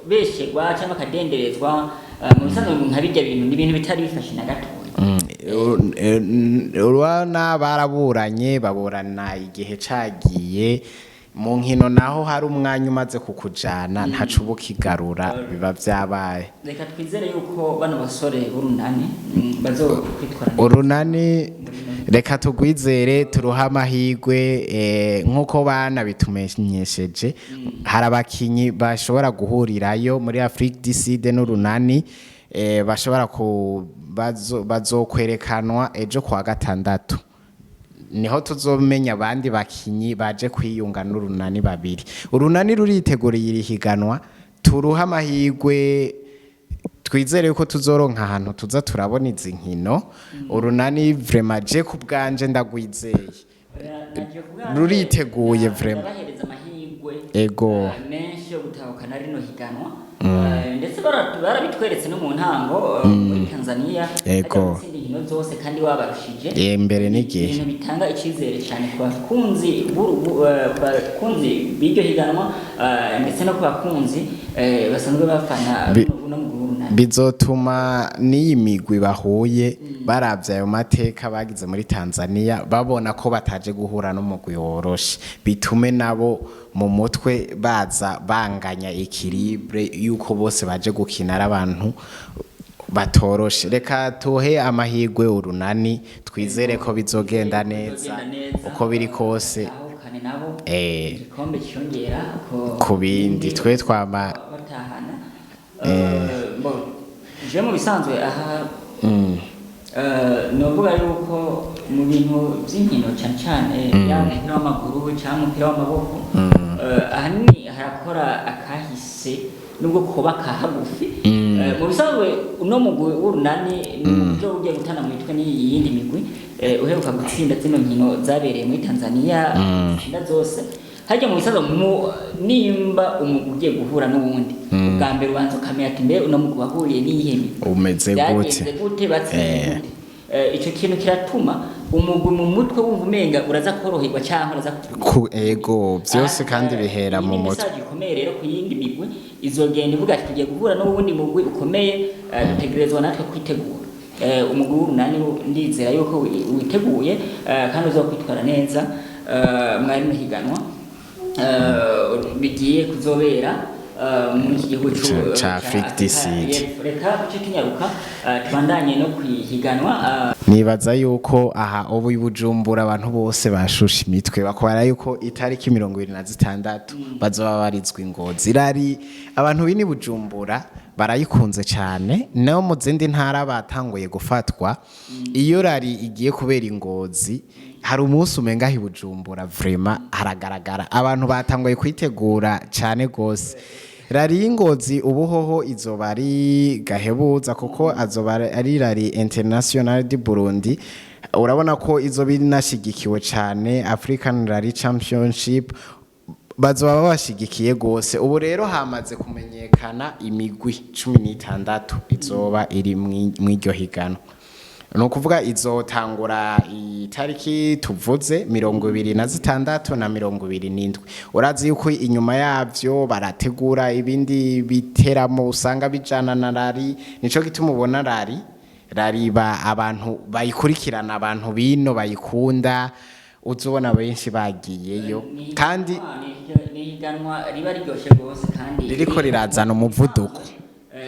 besherwa cyangwa bakadenderezwa, mu bisanzwe nka bijya bintu ni ibintu bitari bifashe na gatoya. Urabona baraburanye, baburana igihe cagiye mu nkino, naho hari umwanya umaze kukujana ntaco uba ukigarura, biba vyabaye. Reka twizere yuko bano basore b'Urunani bazokwitwara neza. Urunani reka tugwizere, turuhe amahirwe. Nk'uko banabitumenyesheje, hari abakinyi bashobora guhurirayo muri Afrique du Sud n'Urunani, bashobora ku bazokwerekanwa ejo kuwa gatandatu, niho tuzomenya abandi bakinyi baje kwiyunga n'Urunani babiri. Urunani ruriteguriye iri higanwa, turuhe amahirwe, twizere yuko tuzoronka ahantu tuza turabona izi nkino. Urunani vraiment, je ku bwanje ndagwizeye. Oya, naje ku bwanje, Ruriteguye vraiment. ndabahereza amahirwe. Ego. Menshi yo gutahukana rino higanwa. Ndetse barabitweretse no mu ntango, muri Tanzania Ego. hajya gutsinda inkino zose kandi wabarushije. Mbere n'igihe. Ibintu bitanga icyizere cyane ku bakunzi ku bakunzi b'iryo higanwa, ndetse no ku bakunzi basanzwe bafana uno mugwi w'Urunani. Bizotuma n'iyi migwi bahuye baravye ayo mateka bagize muri Tanzania, babona ko bataje guhura n'umugwi woroshe, bitume nabo mu mutwe baza banganya équilibre yuko bose baje gukina ari abantu batoroshe. Reka tuhe amahirwe Urunani, twizere ko bizogenda neza. Bizogenda neza. Uko biri kose. Batahukane nabo igikombe cyiyongera ku bindi twe twama batahana. Bo je mu bisanzwe aha, novuga yuko mu bintu by'inkino, cyane cyane yaba umupira w'amaguru cyangwa umupira w'amaboko, ahanini harakora akahise nubwo koba kahagufi. Mu bisanzwe uno mugwi w'Urunani ni uburyo ugiye gutana mu mitwe n'iyi yindi migwi, uheruka gutsinda zino nkino zabereye muri Tanzania, zitsinda zose. Harya mu bisanzwe nimba umugwi ugiye guhura n'uwundi, ubwa mbere ubanza ukamenya ati: mbe uno mugwi wahuye n'iyihe migwi, umeze gute? Byagenze gute? Batsinze gute? Ico kintu kiratuma umugwi mu mutwe wumva umenga uraza koroherwa cyangwa uraza Ku ego byose. Ah, Kandi bihera iyi mu ni mutwe. message ikomeye rero ku yindi migwi izogenda ivuga ati: tugiye guhura n'uwundi mugwi ukomeye, dutegerezwa natwe kwitegura. Umugwi w'Urunani ndizera yuko witeguye, kandi uzokwitwara neza mwari muhiganwa bigiye kuzobera muri iki gihugu Ca Afrique du Sud. y'Epfo. Reka duce tunyaruka, tubandanye no kwihiganwa. Nibaza yuko aha ubu i Bujumbura abantu bose bashusha imitwe bakubara yuko itariki 26 bazoba barizwa Ingozi. Irari abantu b'ini Bujumbura barayikunze cyane, no mu zindi ntara batanguye gufatwa. Iyo rally igiye kubera Ingozi, hari umunsi umenga aho i Bujumbura vraiment haragaragara abantu batanguye kwitegura cyane gose. Rally y'Ingozi ubu hoho izoba ari gahebuza, kuko azoba ari Rallye International du Burundi. Urabona ko izoba inashigikiwe cyane, African Rally Championship bazoba babashigikiye gose. Ubu rero hamaze kumenyekana imigwi 16 izoba iri mw'iryo higano. Ni ukuvuga izotangura itariki tuvuze, 26 na 27. Urazi yuko inyuma yavyo barategura ibindi biteramo usanga bijana na rally. Nico gituma ubona rally rariba abantu bayikurikirana, abantu bino bayikunda, uzubona benshi bagiyeyo. Kandi Ni ihiganwa riba riryoshe rwose kandi ririko rirazana umuvuduko.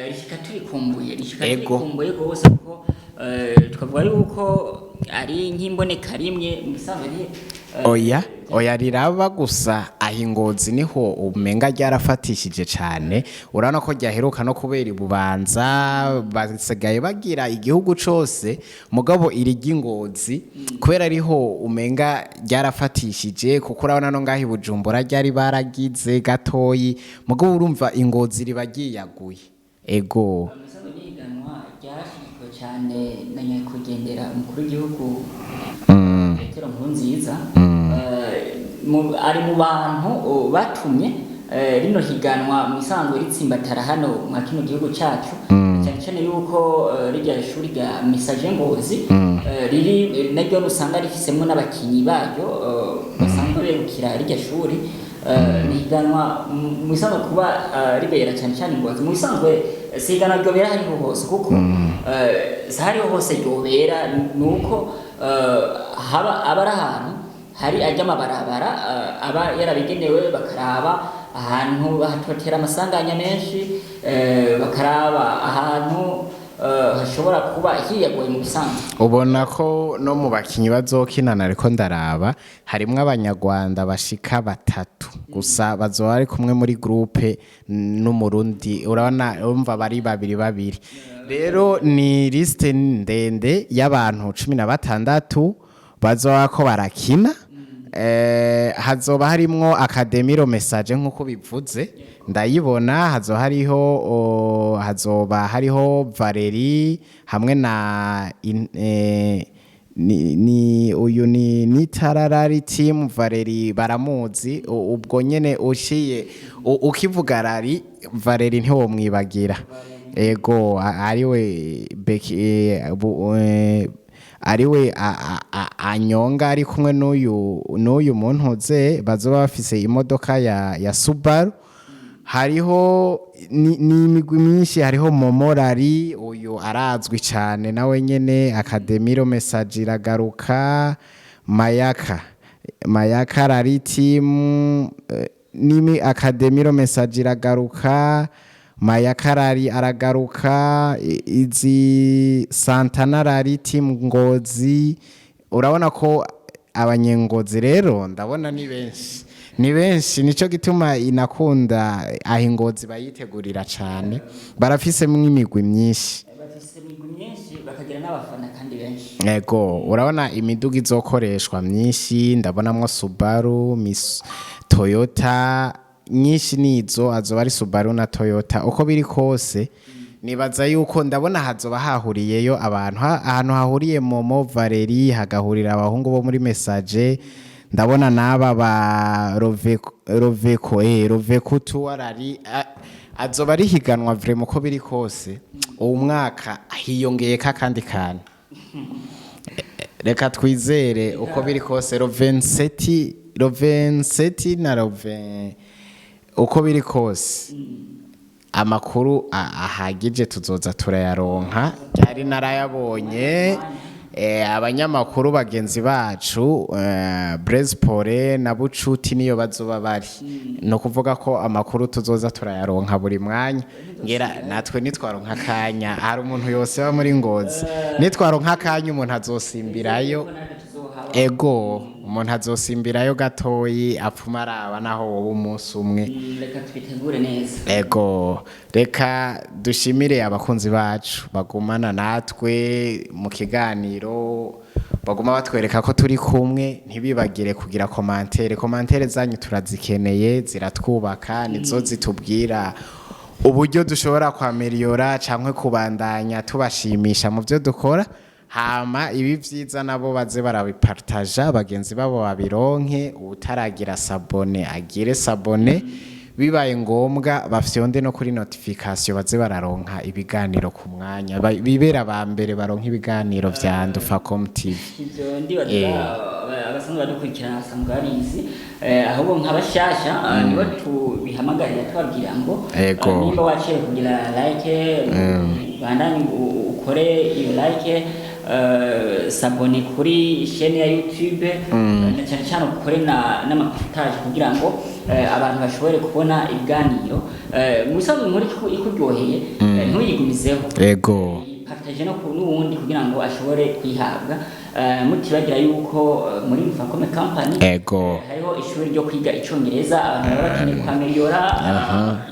Rishika turikumbuye, rishika turikumbuye rwose, kuko twavuga yuko ari nk'imboneka rimwe mu bisanzwe ni Oya oya, riraba gusa aho Ingozi niho umenga ryarafatishije cane. Urabona ko ryaheruka no kubera Ibubanza, basigaye bagira igihugu cose, mugabo iri ry'Ingozi kubera ariho umenga ryarafatishije, kuko urabona no ngaho i Bujumbura ryari baragize gatoyi, mugabo urumva Ingozi riba ryiyaguye. Ego. Umusanzu n'ihiganwa ryarashyizwe cyane na nyakwigendera umukuru w'igihugu Petero Nkurunziza. Ari mu bantu batumye rino higanwa mu isanzwe ritsimbatara hano mwa kino gihugu cyacu, cyane cyane yuko rirya shuri rya Messager Ngozi riri naryo usanga rifisemwo n'abakinyi baryo basanzwe begukira rirya shuri. Ni higanwa mu isanzwe kuba ribera cyane cyane Ngozi. Mu isanzwe si higanwa ryobera hariho hose, kuko si hariho hose ryobera, ni uko haba aba ari ahantu hari ajya amabarabara aba yarabigenewe, bakaraba ahantu hatotera amasanganya menshi, bakaraba ahantu hashobora kuba hiyagoye mu bisanzwe. Ubona ko no mu bakinyi bazokinana, ariko ndaraba harimwo Abanyarwanda bashika batatu gusa bazoba bari kumwe muri groupe n'Umurundi. Urabona, urumva bari babiri babiri. Rero ni liste ndende y'abantu 16 bazoba ko barakina. Hazoba harimwo Académie Le Messager nk'uko bivuze, ndayibona. Hazoba hariho Valeri hamwe na Ni uyu ni Tararari team Valeri baramuzi. Ubwo nyene ushiye ukivuga rari Valeri ntiwomwibagira. Ego, ariwe Beki, ariwe anyonga ari kumwe n'uyu muntu ze bazoba bafise imodoka ya Subaru. Hariho ni imigwi myinshi. Hariho Momorari, uyu arazwi cyane nawe nyene. Akademiro Message iragaruka, Mayaka Rally Team, nimi Akademiro Message iragaruka, Mayaka Rally aragaruka, izi Santana Rally Team Ngozi. Urabona ko abanyengozi rero ndabona ni benshi, ni benshi. Nico gituma inakunda aho Ingozi bayitegurira cane, barafisemwo imigwi myinshi. Bafise imigwi myinshi, bakagira n'abafana kandi benshi. Ego, urabona imiduga izokoreshwa myinshi, ndabonamwo Subaru, Toyota nyinshi. Nizo azoba ari Subaru na Toyota. Uko biri kose nibaza yuko ndabona hazoba hahuriyeyo abantu. Ahantu hahuriye Momo Valeri, hagahurira abahungu bo muri Message, ndabona n'aba ba Roveco, Roveco Tuwarari, azoba ari higanwa vraiment. Uko biri kose uwu mwaka hiyongeyeko akandi kantu. Reka twizere, uko biri kose Rovenseti na Roven, uko biri kose amakuru ahagije tuzoza turayaronka. Byari narayabonye, abanyamakuru bagenzi bacu, Blaise Pole na Bucuti niyo bazoba bari. No kuvuga ko amakuru tuzoza turayaronka buri mwanya. Ngera natwe nitwaronka akanya, hari umuntu yose aba muri Ngozi, nitwaronka akanya umuntu azosimbirayo. Ego, umuntu azosimbirayo gatoyi apfuma araba naho wowe umunsi umwe. Reka twitegure neza. Ego, reka dushimire abakunzi bacu bagumana natwe mu kiganiro, baguma batwereka ko turi kumwe. Ntibibagire kugira commentaire. Commentaire zanyu turazikeneye, ziratwubaka, nizo zitubwira uburyo dushobora kwameliyora canke kubandanya tubashimisha mu byo dukora. Hama ibi vyiza nabo baze barabipartaja bagenzi babo babironke. Utaragira s'abonner agire s'abonner, bibaye ngombwa bafyonde no kuri notification, baze bararonka ibiganiro ku mwanya. Bibera ba mbere baronka ibiganiro vya Ndufacom TV. Ivyo ndibaza abasanzwe badukurikirana basanzwe babizi. Ahubwo nk'abashasha, nibo tubihamagarira tubabwira ngo nimba waciye kugira like, bandanye ukore iyo like, s'abonner kuri chaîne ya YouTube, na cyane cyane ukore na n'amapartage kugira ngo abantu bashobore kubona ibiganiro. Mu bisanzwe inkuru ikuryoheye, ntuyigumizeho, partage no ku n'uwundi kugira ngo ashobore kuyihabwa. Mutibagira yuko muri Mfakome Company hariho ishuri ryo kwiga icongereza. Abantu baba bakeneye kwameliyora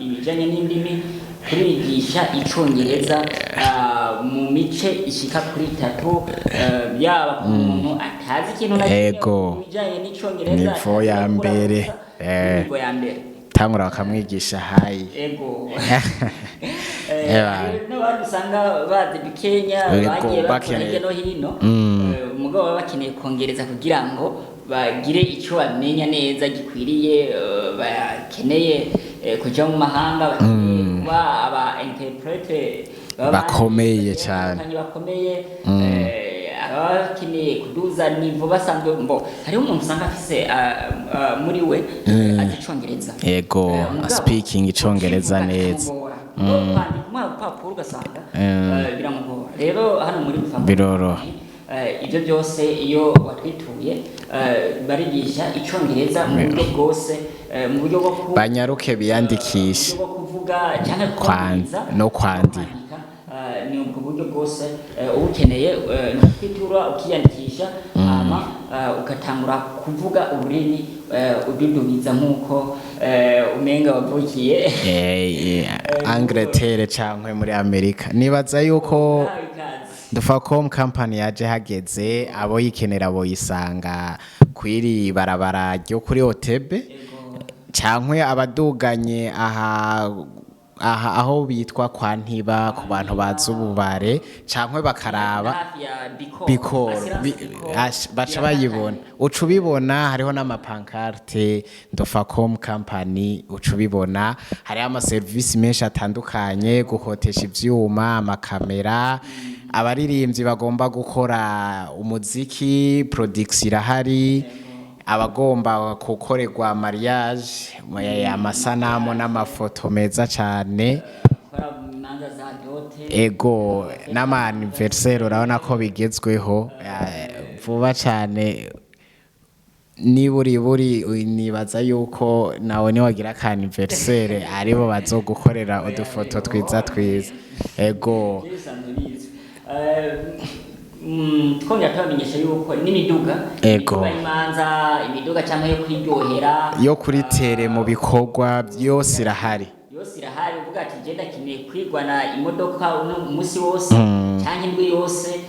ibijanye n'indimi, turigisha icongereza mu mice ishika kuri itatu, yaba ku muntu atazi ikintu na kimwe ku bijanye n'icongereza, Niveau ya atazi gukora mbere. gusa, niveau ya mbere. Tangura bakamwigisha hi. Ego. Eba. N'abandi usanga bazi bikenya, bagiye bakora hirya no hino, mugabo baba bakeneye kongereza kugira ngo bagire icyo bamenya neza gikwiriye, bakeneye kuja mu mahanga, bakeneye kuba aba interprète baba Bakomeye bagiye cane. batandukanye bakomeye, ababa bakeneye kuduza niveau basanzwe mbo hariho umuntu usanga afise muri we azi icongereza. Mugabo, Speaking icongereza kukivuga neza. bikamugora. Kwandika umuha urupapuro ugasanga biramugora. Rero hano muri Mfama Biroroha. Ibyo byose iyo watwituye, barigisha icongereza mu buryo bwose, mu buryo bwo Banyaruke biyandikishe. mu buryo bwo kuvuga cyangwa Kwan- kumviriza no kwandika. Ni ubwo buryo bwose. Uba ukeneye, ni ukwitura ukiyandikisha, hama ugatangura kuvuga ururimi ududubiza nk'uko umenga wavukiye Angleterre canke muri Amerika. Nibaza yuko Uhawe ikaze. Ndufacom Company yaje hageze. Abo yikenera boyisanga kwiri barabara ryo kuri Otebe, cankwe abaduganye aha. Aha aho bitwa kwa Ntiba, ku bantu bazi ububare cankwe bakaraba Hafi ya Bikoro, Bikoro, Assurance Bikoro. Baca bayibona, uca ubibona. Hariho n'amapancarte Ndofacom Company, uca ubibona. Hariho amaserivisi menshi atandukanye: gukotesha ivyuma, amakamera, abaririmbyi bagomba gukora umuziki, production irahari, abagomba gukorerwa mariage, amasanamu n'amafoto meza cane. Gukora imanza za dot. Ego, n'ama anniversaire, urabona ko bigezweho vuba cane. Niburi buri nibaza yuko nawe niwagira ka anniversaire aribo bazogukorera udufoto twiza twiza. Ego. Bisanzwe bizwi. Twongera tubamenyesha yuko n'imiduga, Ego. imiduga y'imanza, imiduga cyangwa yo kwiryohera, yo kuri terrain mu bikorwa byose irahari. Yose irahari. Uvuga ati je ndakeneye kwigwana imodoka uno umunsi wose cyangwa indwi yose,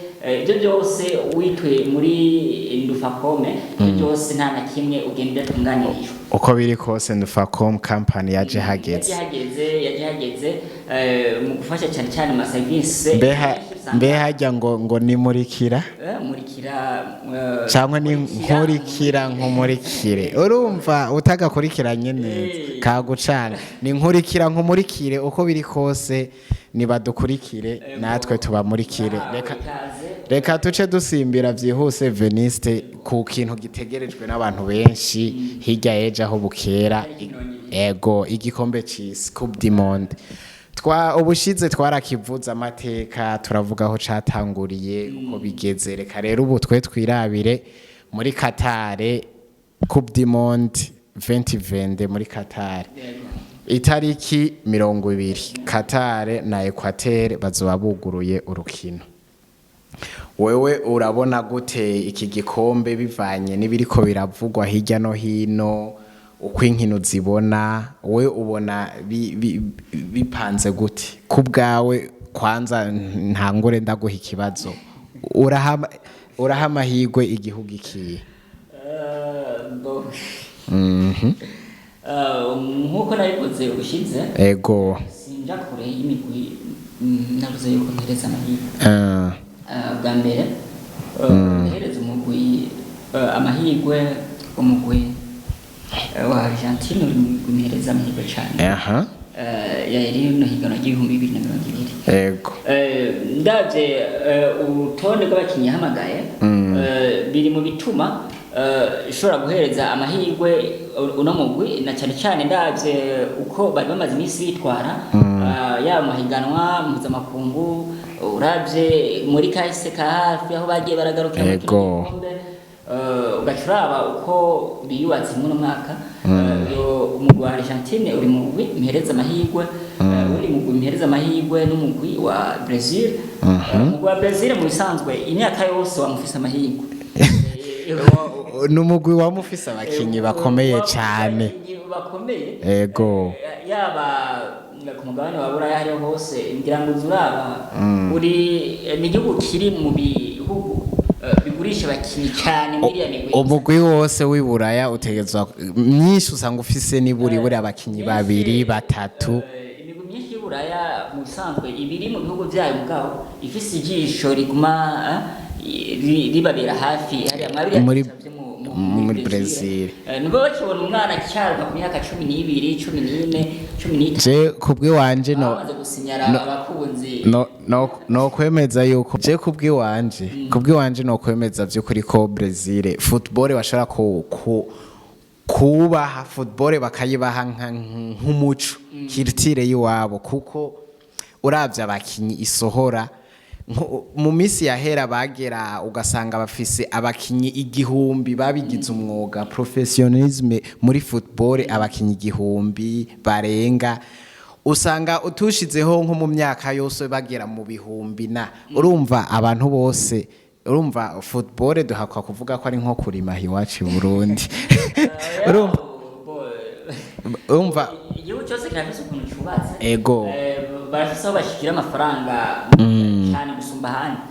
ibyo byose witwe muri Ndufakome, ibyo byose nta na kimwe ugenda udatunganirijwe. Uko biri kose, Ndufacom Company yaje hageze. Yaje hageze, yaje hageze mu gufasha cyane cyane amaserivisi Mbeha menshi usanga- mbe hajya ngo nimurikira Murikira, cyangwa ni nkurikira, nkurikira nkumurikire? Urumva utagakurikiranye neza kagucanga. Ni nkurikira nkumurikire. Uko biri kose nibadukurikire, natwe tubamurikire. Reka ikaze. Reka tuce dusimbira byihuse, Veniste, ku kintu gitegerejwe n'abantu benshi hirya y'ejo aho bukera. Ego, igikombe c'isi, Coupe du Monde. Twa ubushize twarakivuze amateka, turavuga aho catanguriye, uko bigeze. Reka rero ubu twe twirabire muri Qatar, Coupe du Monde 2020 muri Qatar, itariki 20, Qatar na Equateur bazoba buguruye urukino. Wewe urabona gute iki gikombe bivanye n'ibiriko biravugwa hirya no hino, uko inkino zibona? We ubona bipanze gute ku bwawe? Kwanza ntangure ndaguha ikibazo: uraha amahirwe igihugu ikiye? Bo. Nk'uko nabivuze ubushize, sinja kure y'imigwi. Navuze yuko mpereza amahirwe. Bwa mbere, mpereza umugwi amahirwe, umugwi wa Argentine uri mu migwi mpereza amahirwe cyane. Yari rino higanwa ry'ibihumbi 2020. Ndavye urutonde rw'abakinyi yahamagaye, biri mu bituma ishobora guhereza amahirwe uno mugwi, na cyane cyane ndavye uko bari bamaze iminsi bitwara, yaba mahiganwa mpuzamakungu, uravye muri kahise ka hafi aho bagiye baragarukira muri kino gikombe, ugaca uraba uko biyubatse muri uno mwaka. Umugwi wa Argentine uri mu mugwi mpereza amahirwe. Uwundi mugwi mpereza amahirwe n'umugwi wa Brazil. Umugwi wa Brazil mu bisanzwe imyaka yose wamufise amahirwe. Ni umugwi wamufise abakinyi bakomeye cane. Abakinyi bakomeye. Yaba ku mugabane wa Buraya, hariho hose, ngira ngo uzi uraba uri ni igihugu kiri mu bihugu bigurisha abakinyi cyane muri iriya migwi. Umugwi wose w'i Buraya utegerezwa myinshi usanga ufise niburi buri abakinyi babiri, batatu. Imigwi myinshi y'Uburaya mu bisanzwe ibiri mu bihugu byayo, mugabo ifise ijisho riguma ribabera hafi hariya mwabiriya vyo muri Brazil. Nubwo bakibona umwana acyaruka ku myaka 12, 14, 15, Je kubw'iwanje no bamaze gusinyara abakunzi. No kwemeza yuko je kubw'iwanje no kwemeza by'ukuri ko Brazil football bashobora ku kubaha football, bakayibaha nk'umuco, culture y'iwabo, kuko uravye abakinyi isohora mu minsi yahera bagera ugasanga bafise abakinyi 1000 babigize umwuga, professionnalisme muri football, abakinyi 1000 barenga, usanga utushizeho nko mu myaka yose bagera mu bihumbi. Na urumva abantu bose, urumva football duhakwa kuvuga ko ari nko kurima iwacu i Burundi, urumva. Igihugu cyose kirafise ukuntu cyubatse. Barafise aho bashikira amafaranga cyane gusumba ahandi.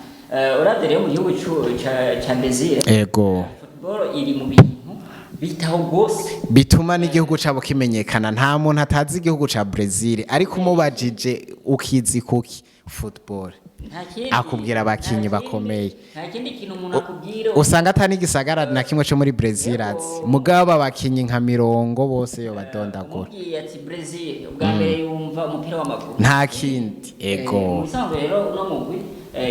Uravye rero mu gihugu ca Brazil, football iri mu bintu Bitaho rwose. Bituma n'igihugu cabo kimenyekana. Nta muntu atazi igihugu ca Brazil, ariko umubajije ukizi kuki? Football. Nta kindi. Akubwira abakinyi nta kindi- bakomeye. Nta kindi kintu umuntu akubwira. Usanga atari n'igisagara na kimwe co muri Brazil azi, mugabo abakinyi nka mirongo bose yo badondagura. Umubwiye ati Brazil, ubwa mbere yumva umupira w'amaguru. Nta kindi, ego. Mu bisanzwe rero uno mugwi,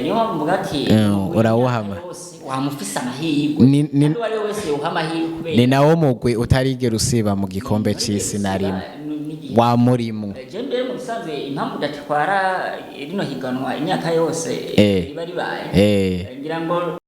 niyo mpamvu mvuga ati umugwi urawuhama. imyaka yose wamufise amahirwe, kandi uwo ari we wese yawuha amahirwe kubera Ni nawo mugwi utarigera usiba mu gikombe c'isi na rimwe wamurimwo. Je mbere mu bisanzwe impamvu udatwara rino higanwa imyaka yose riba ribaye, ngira ngo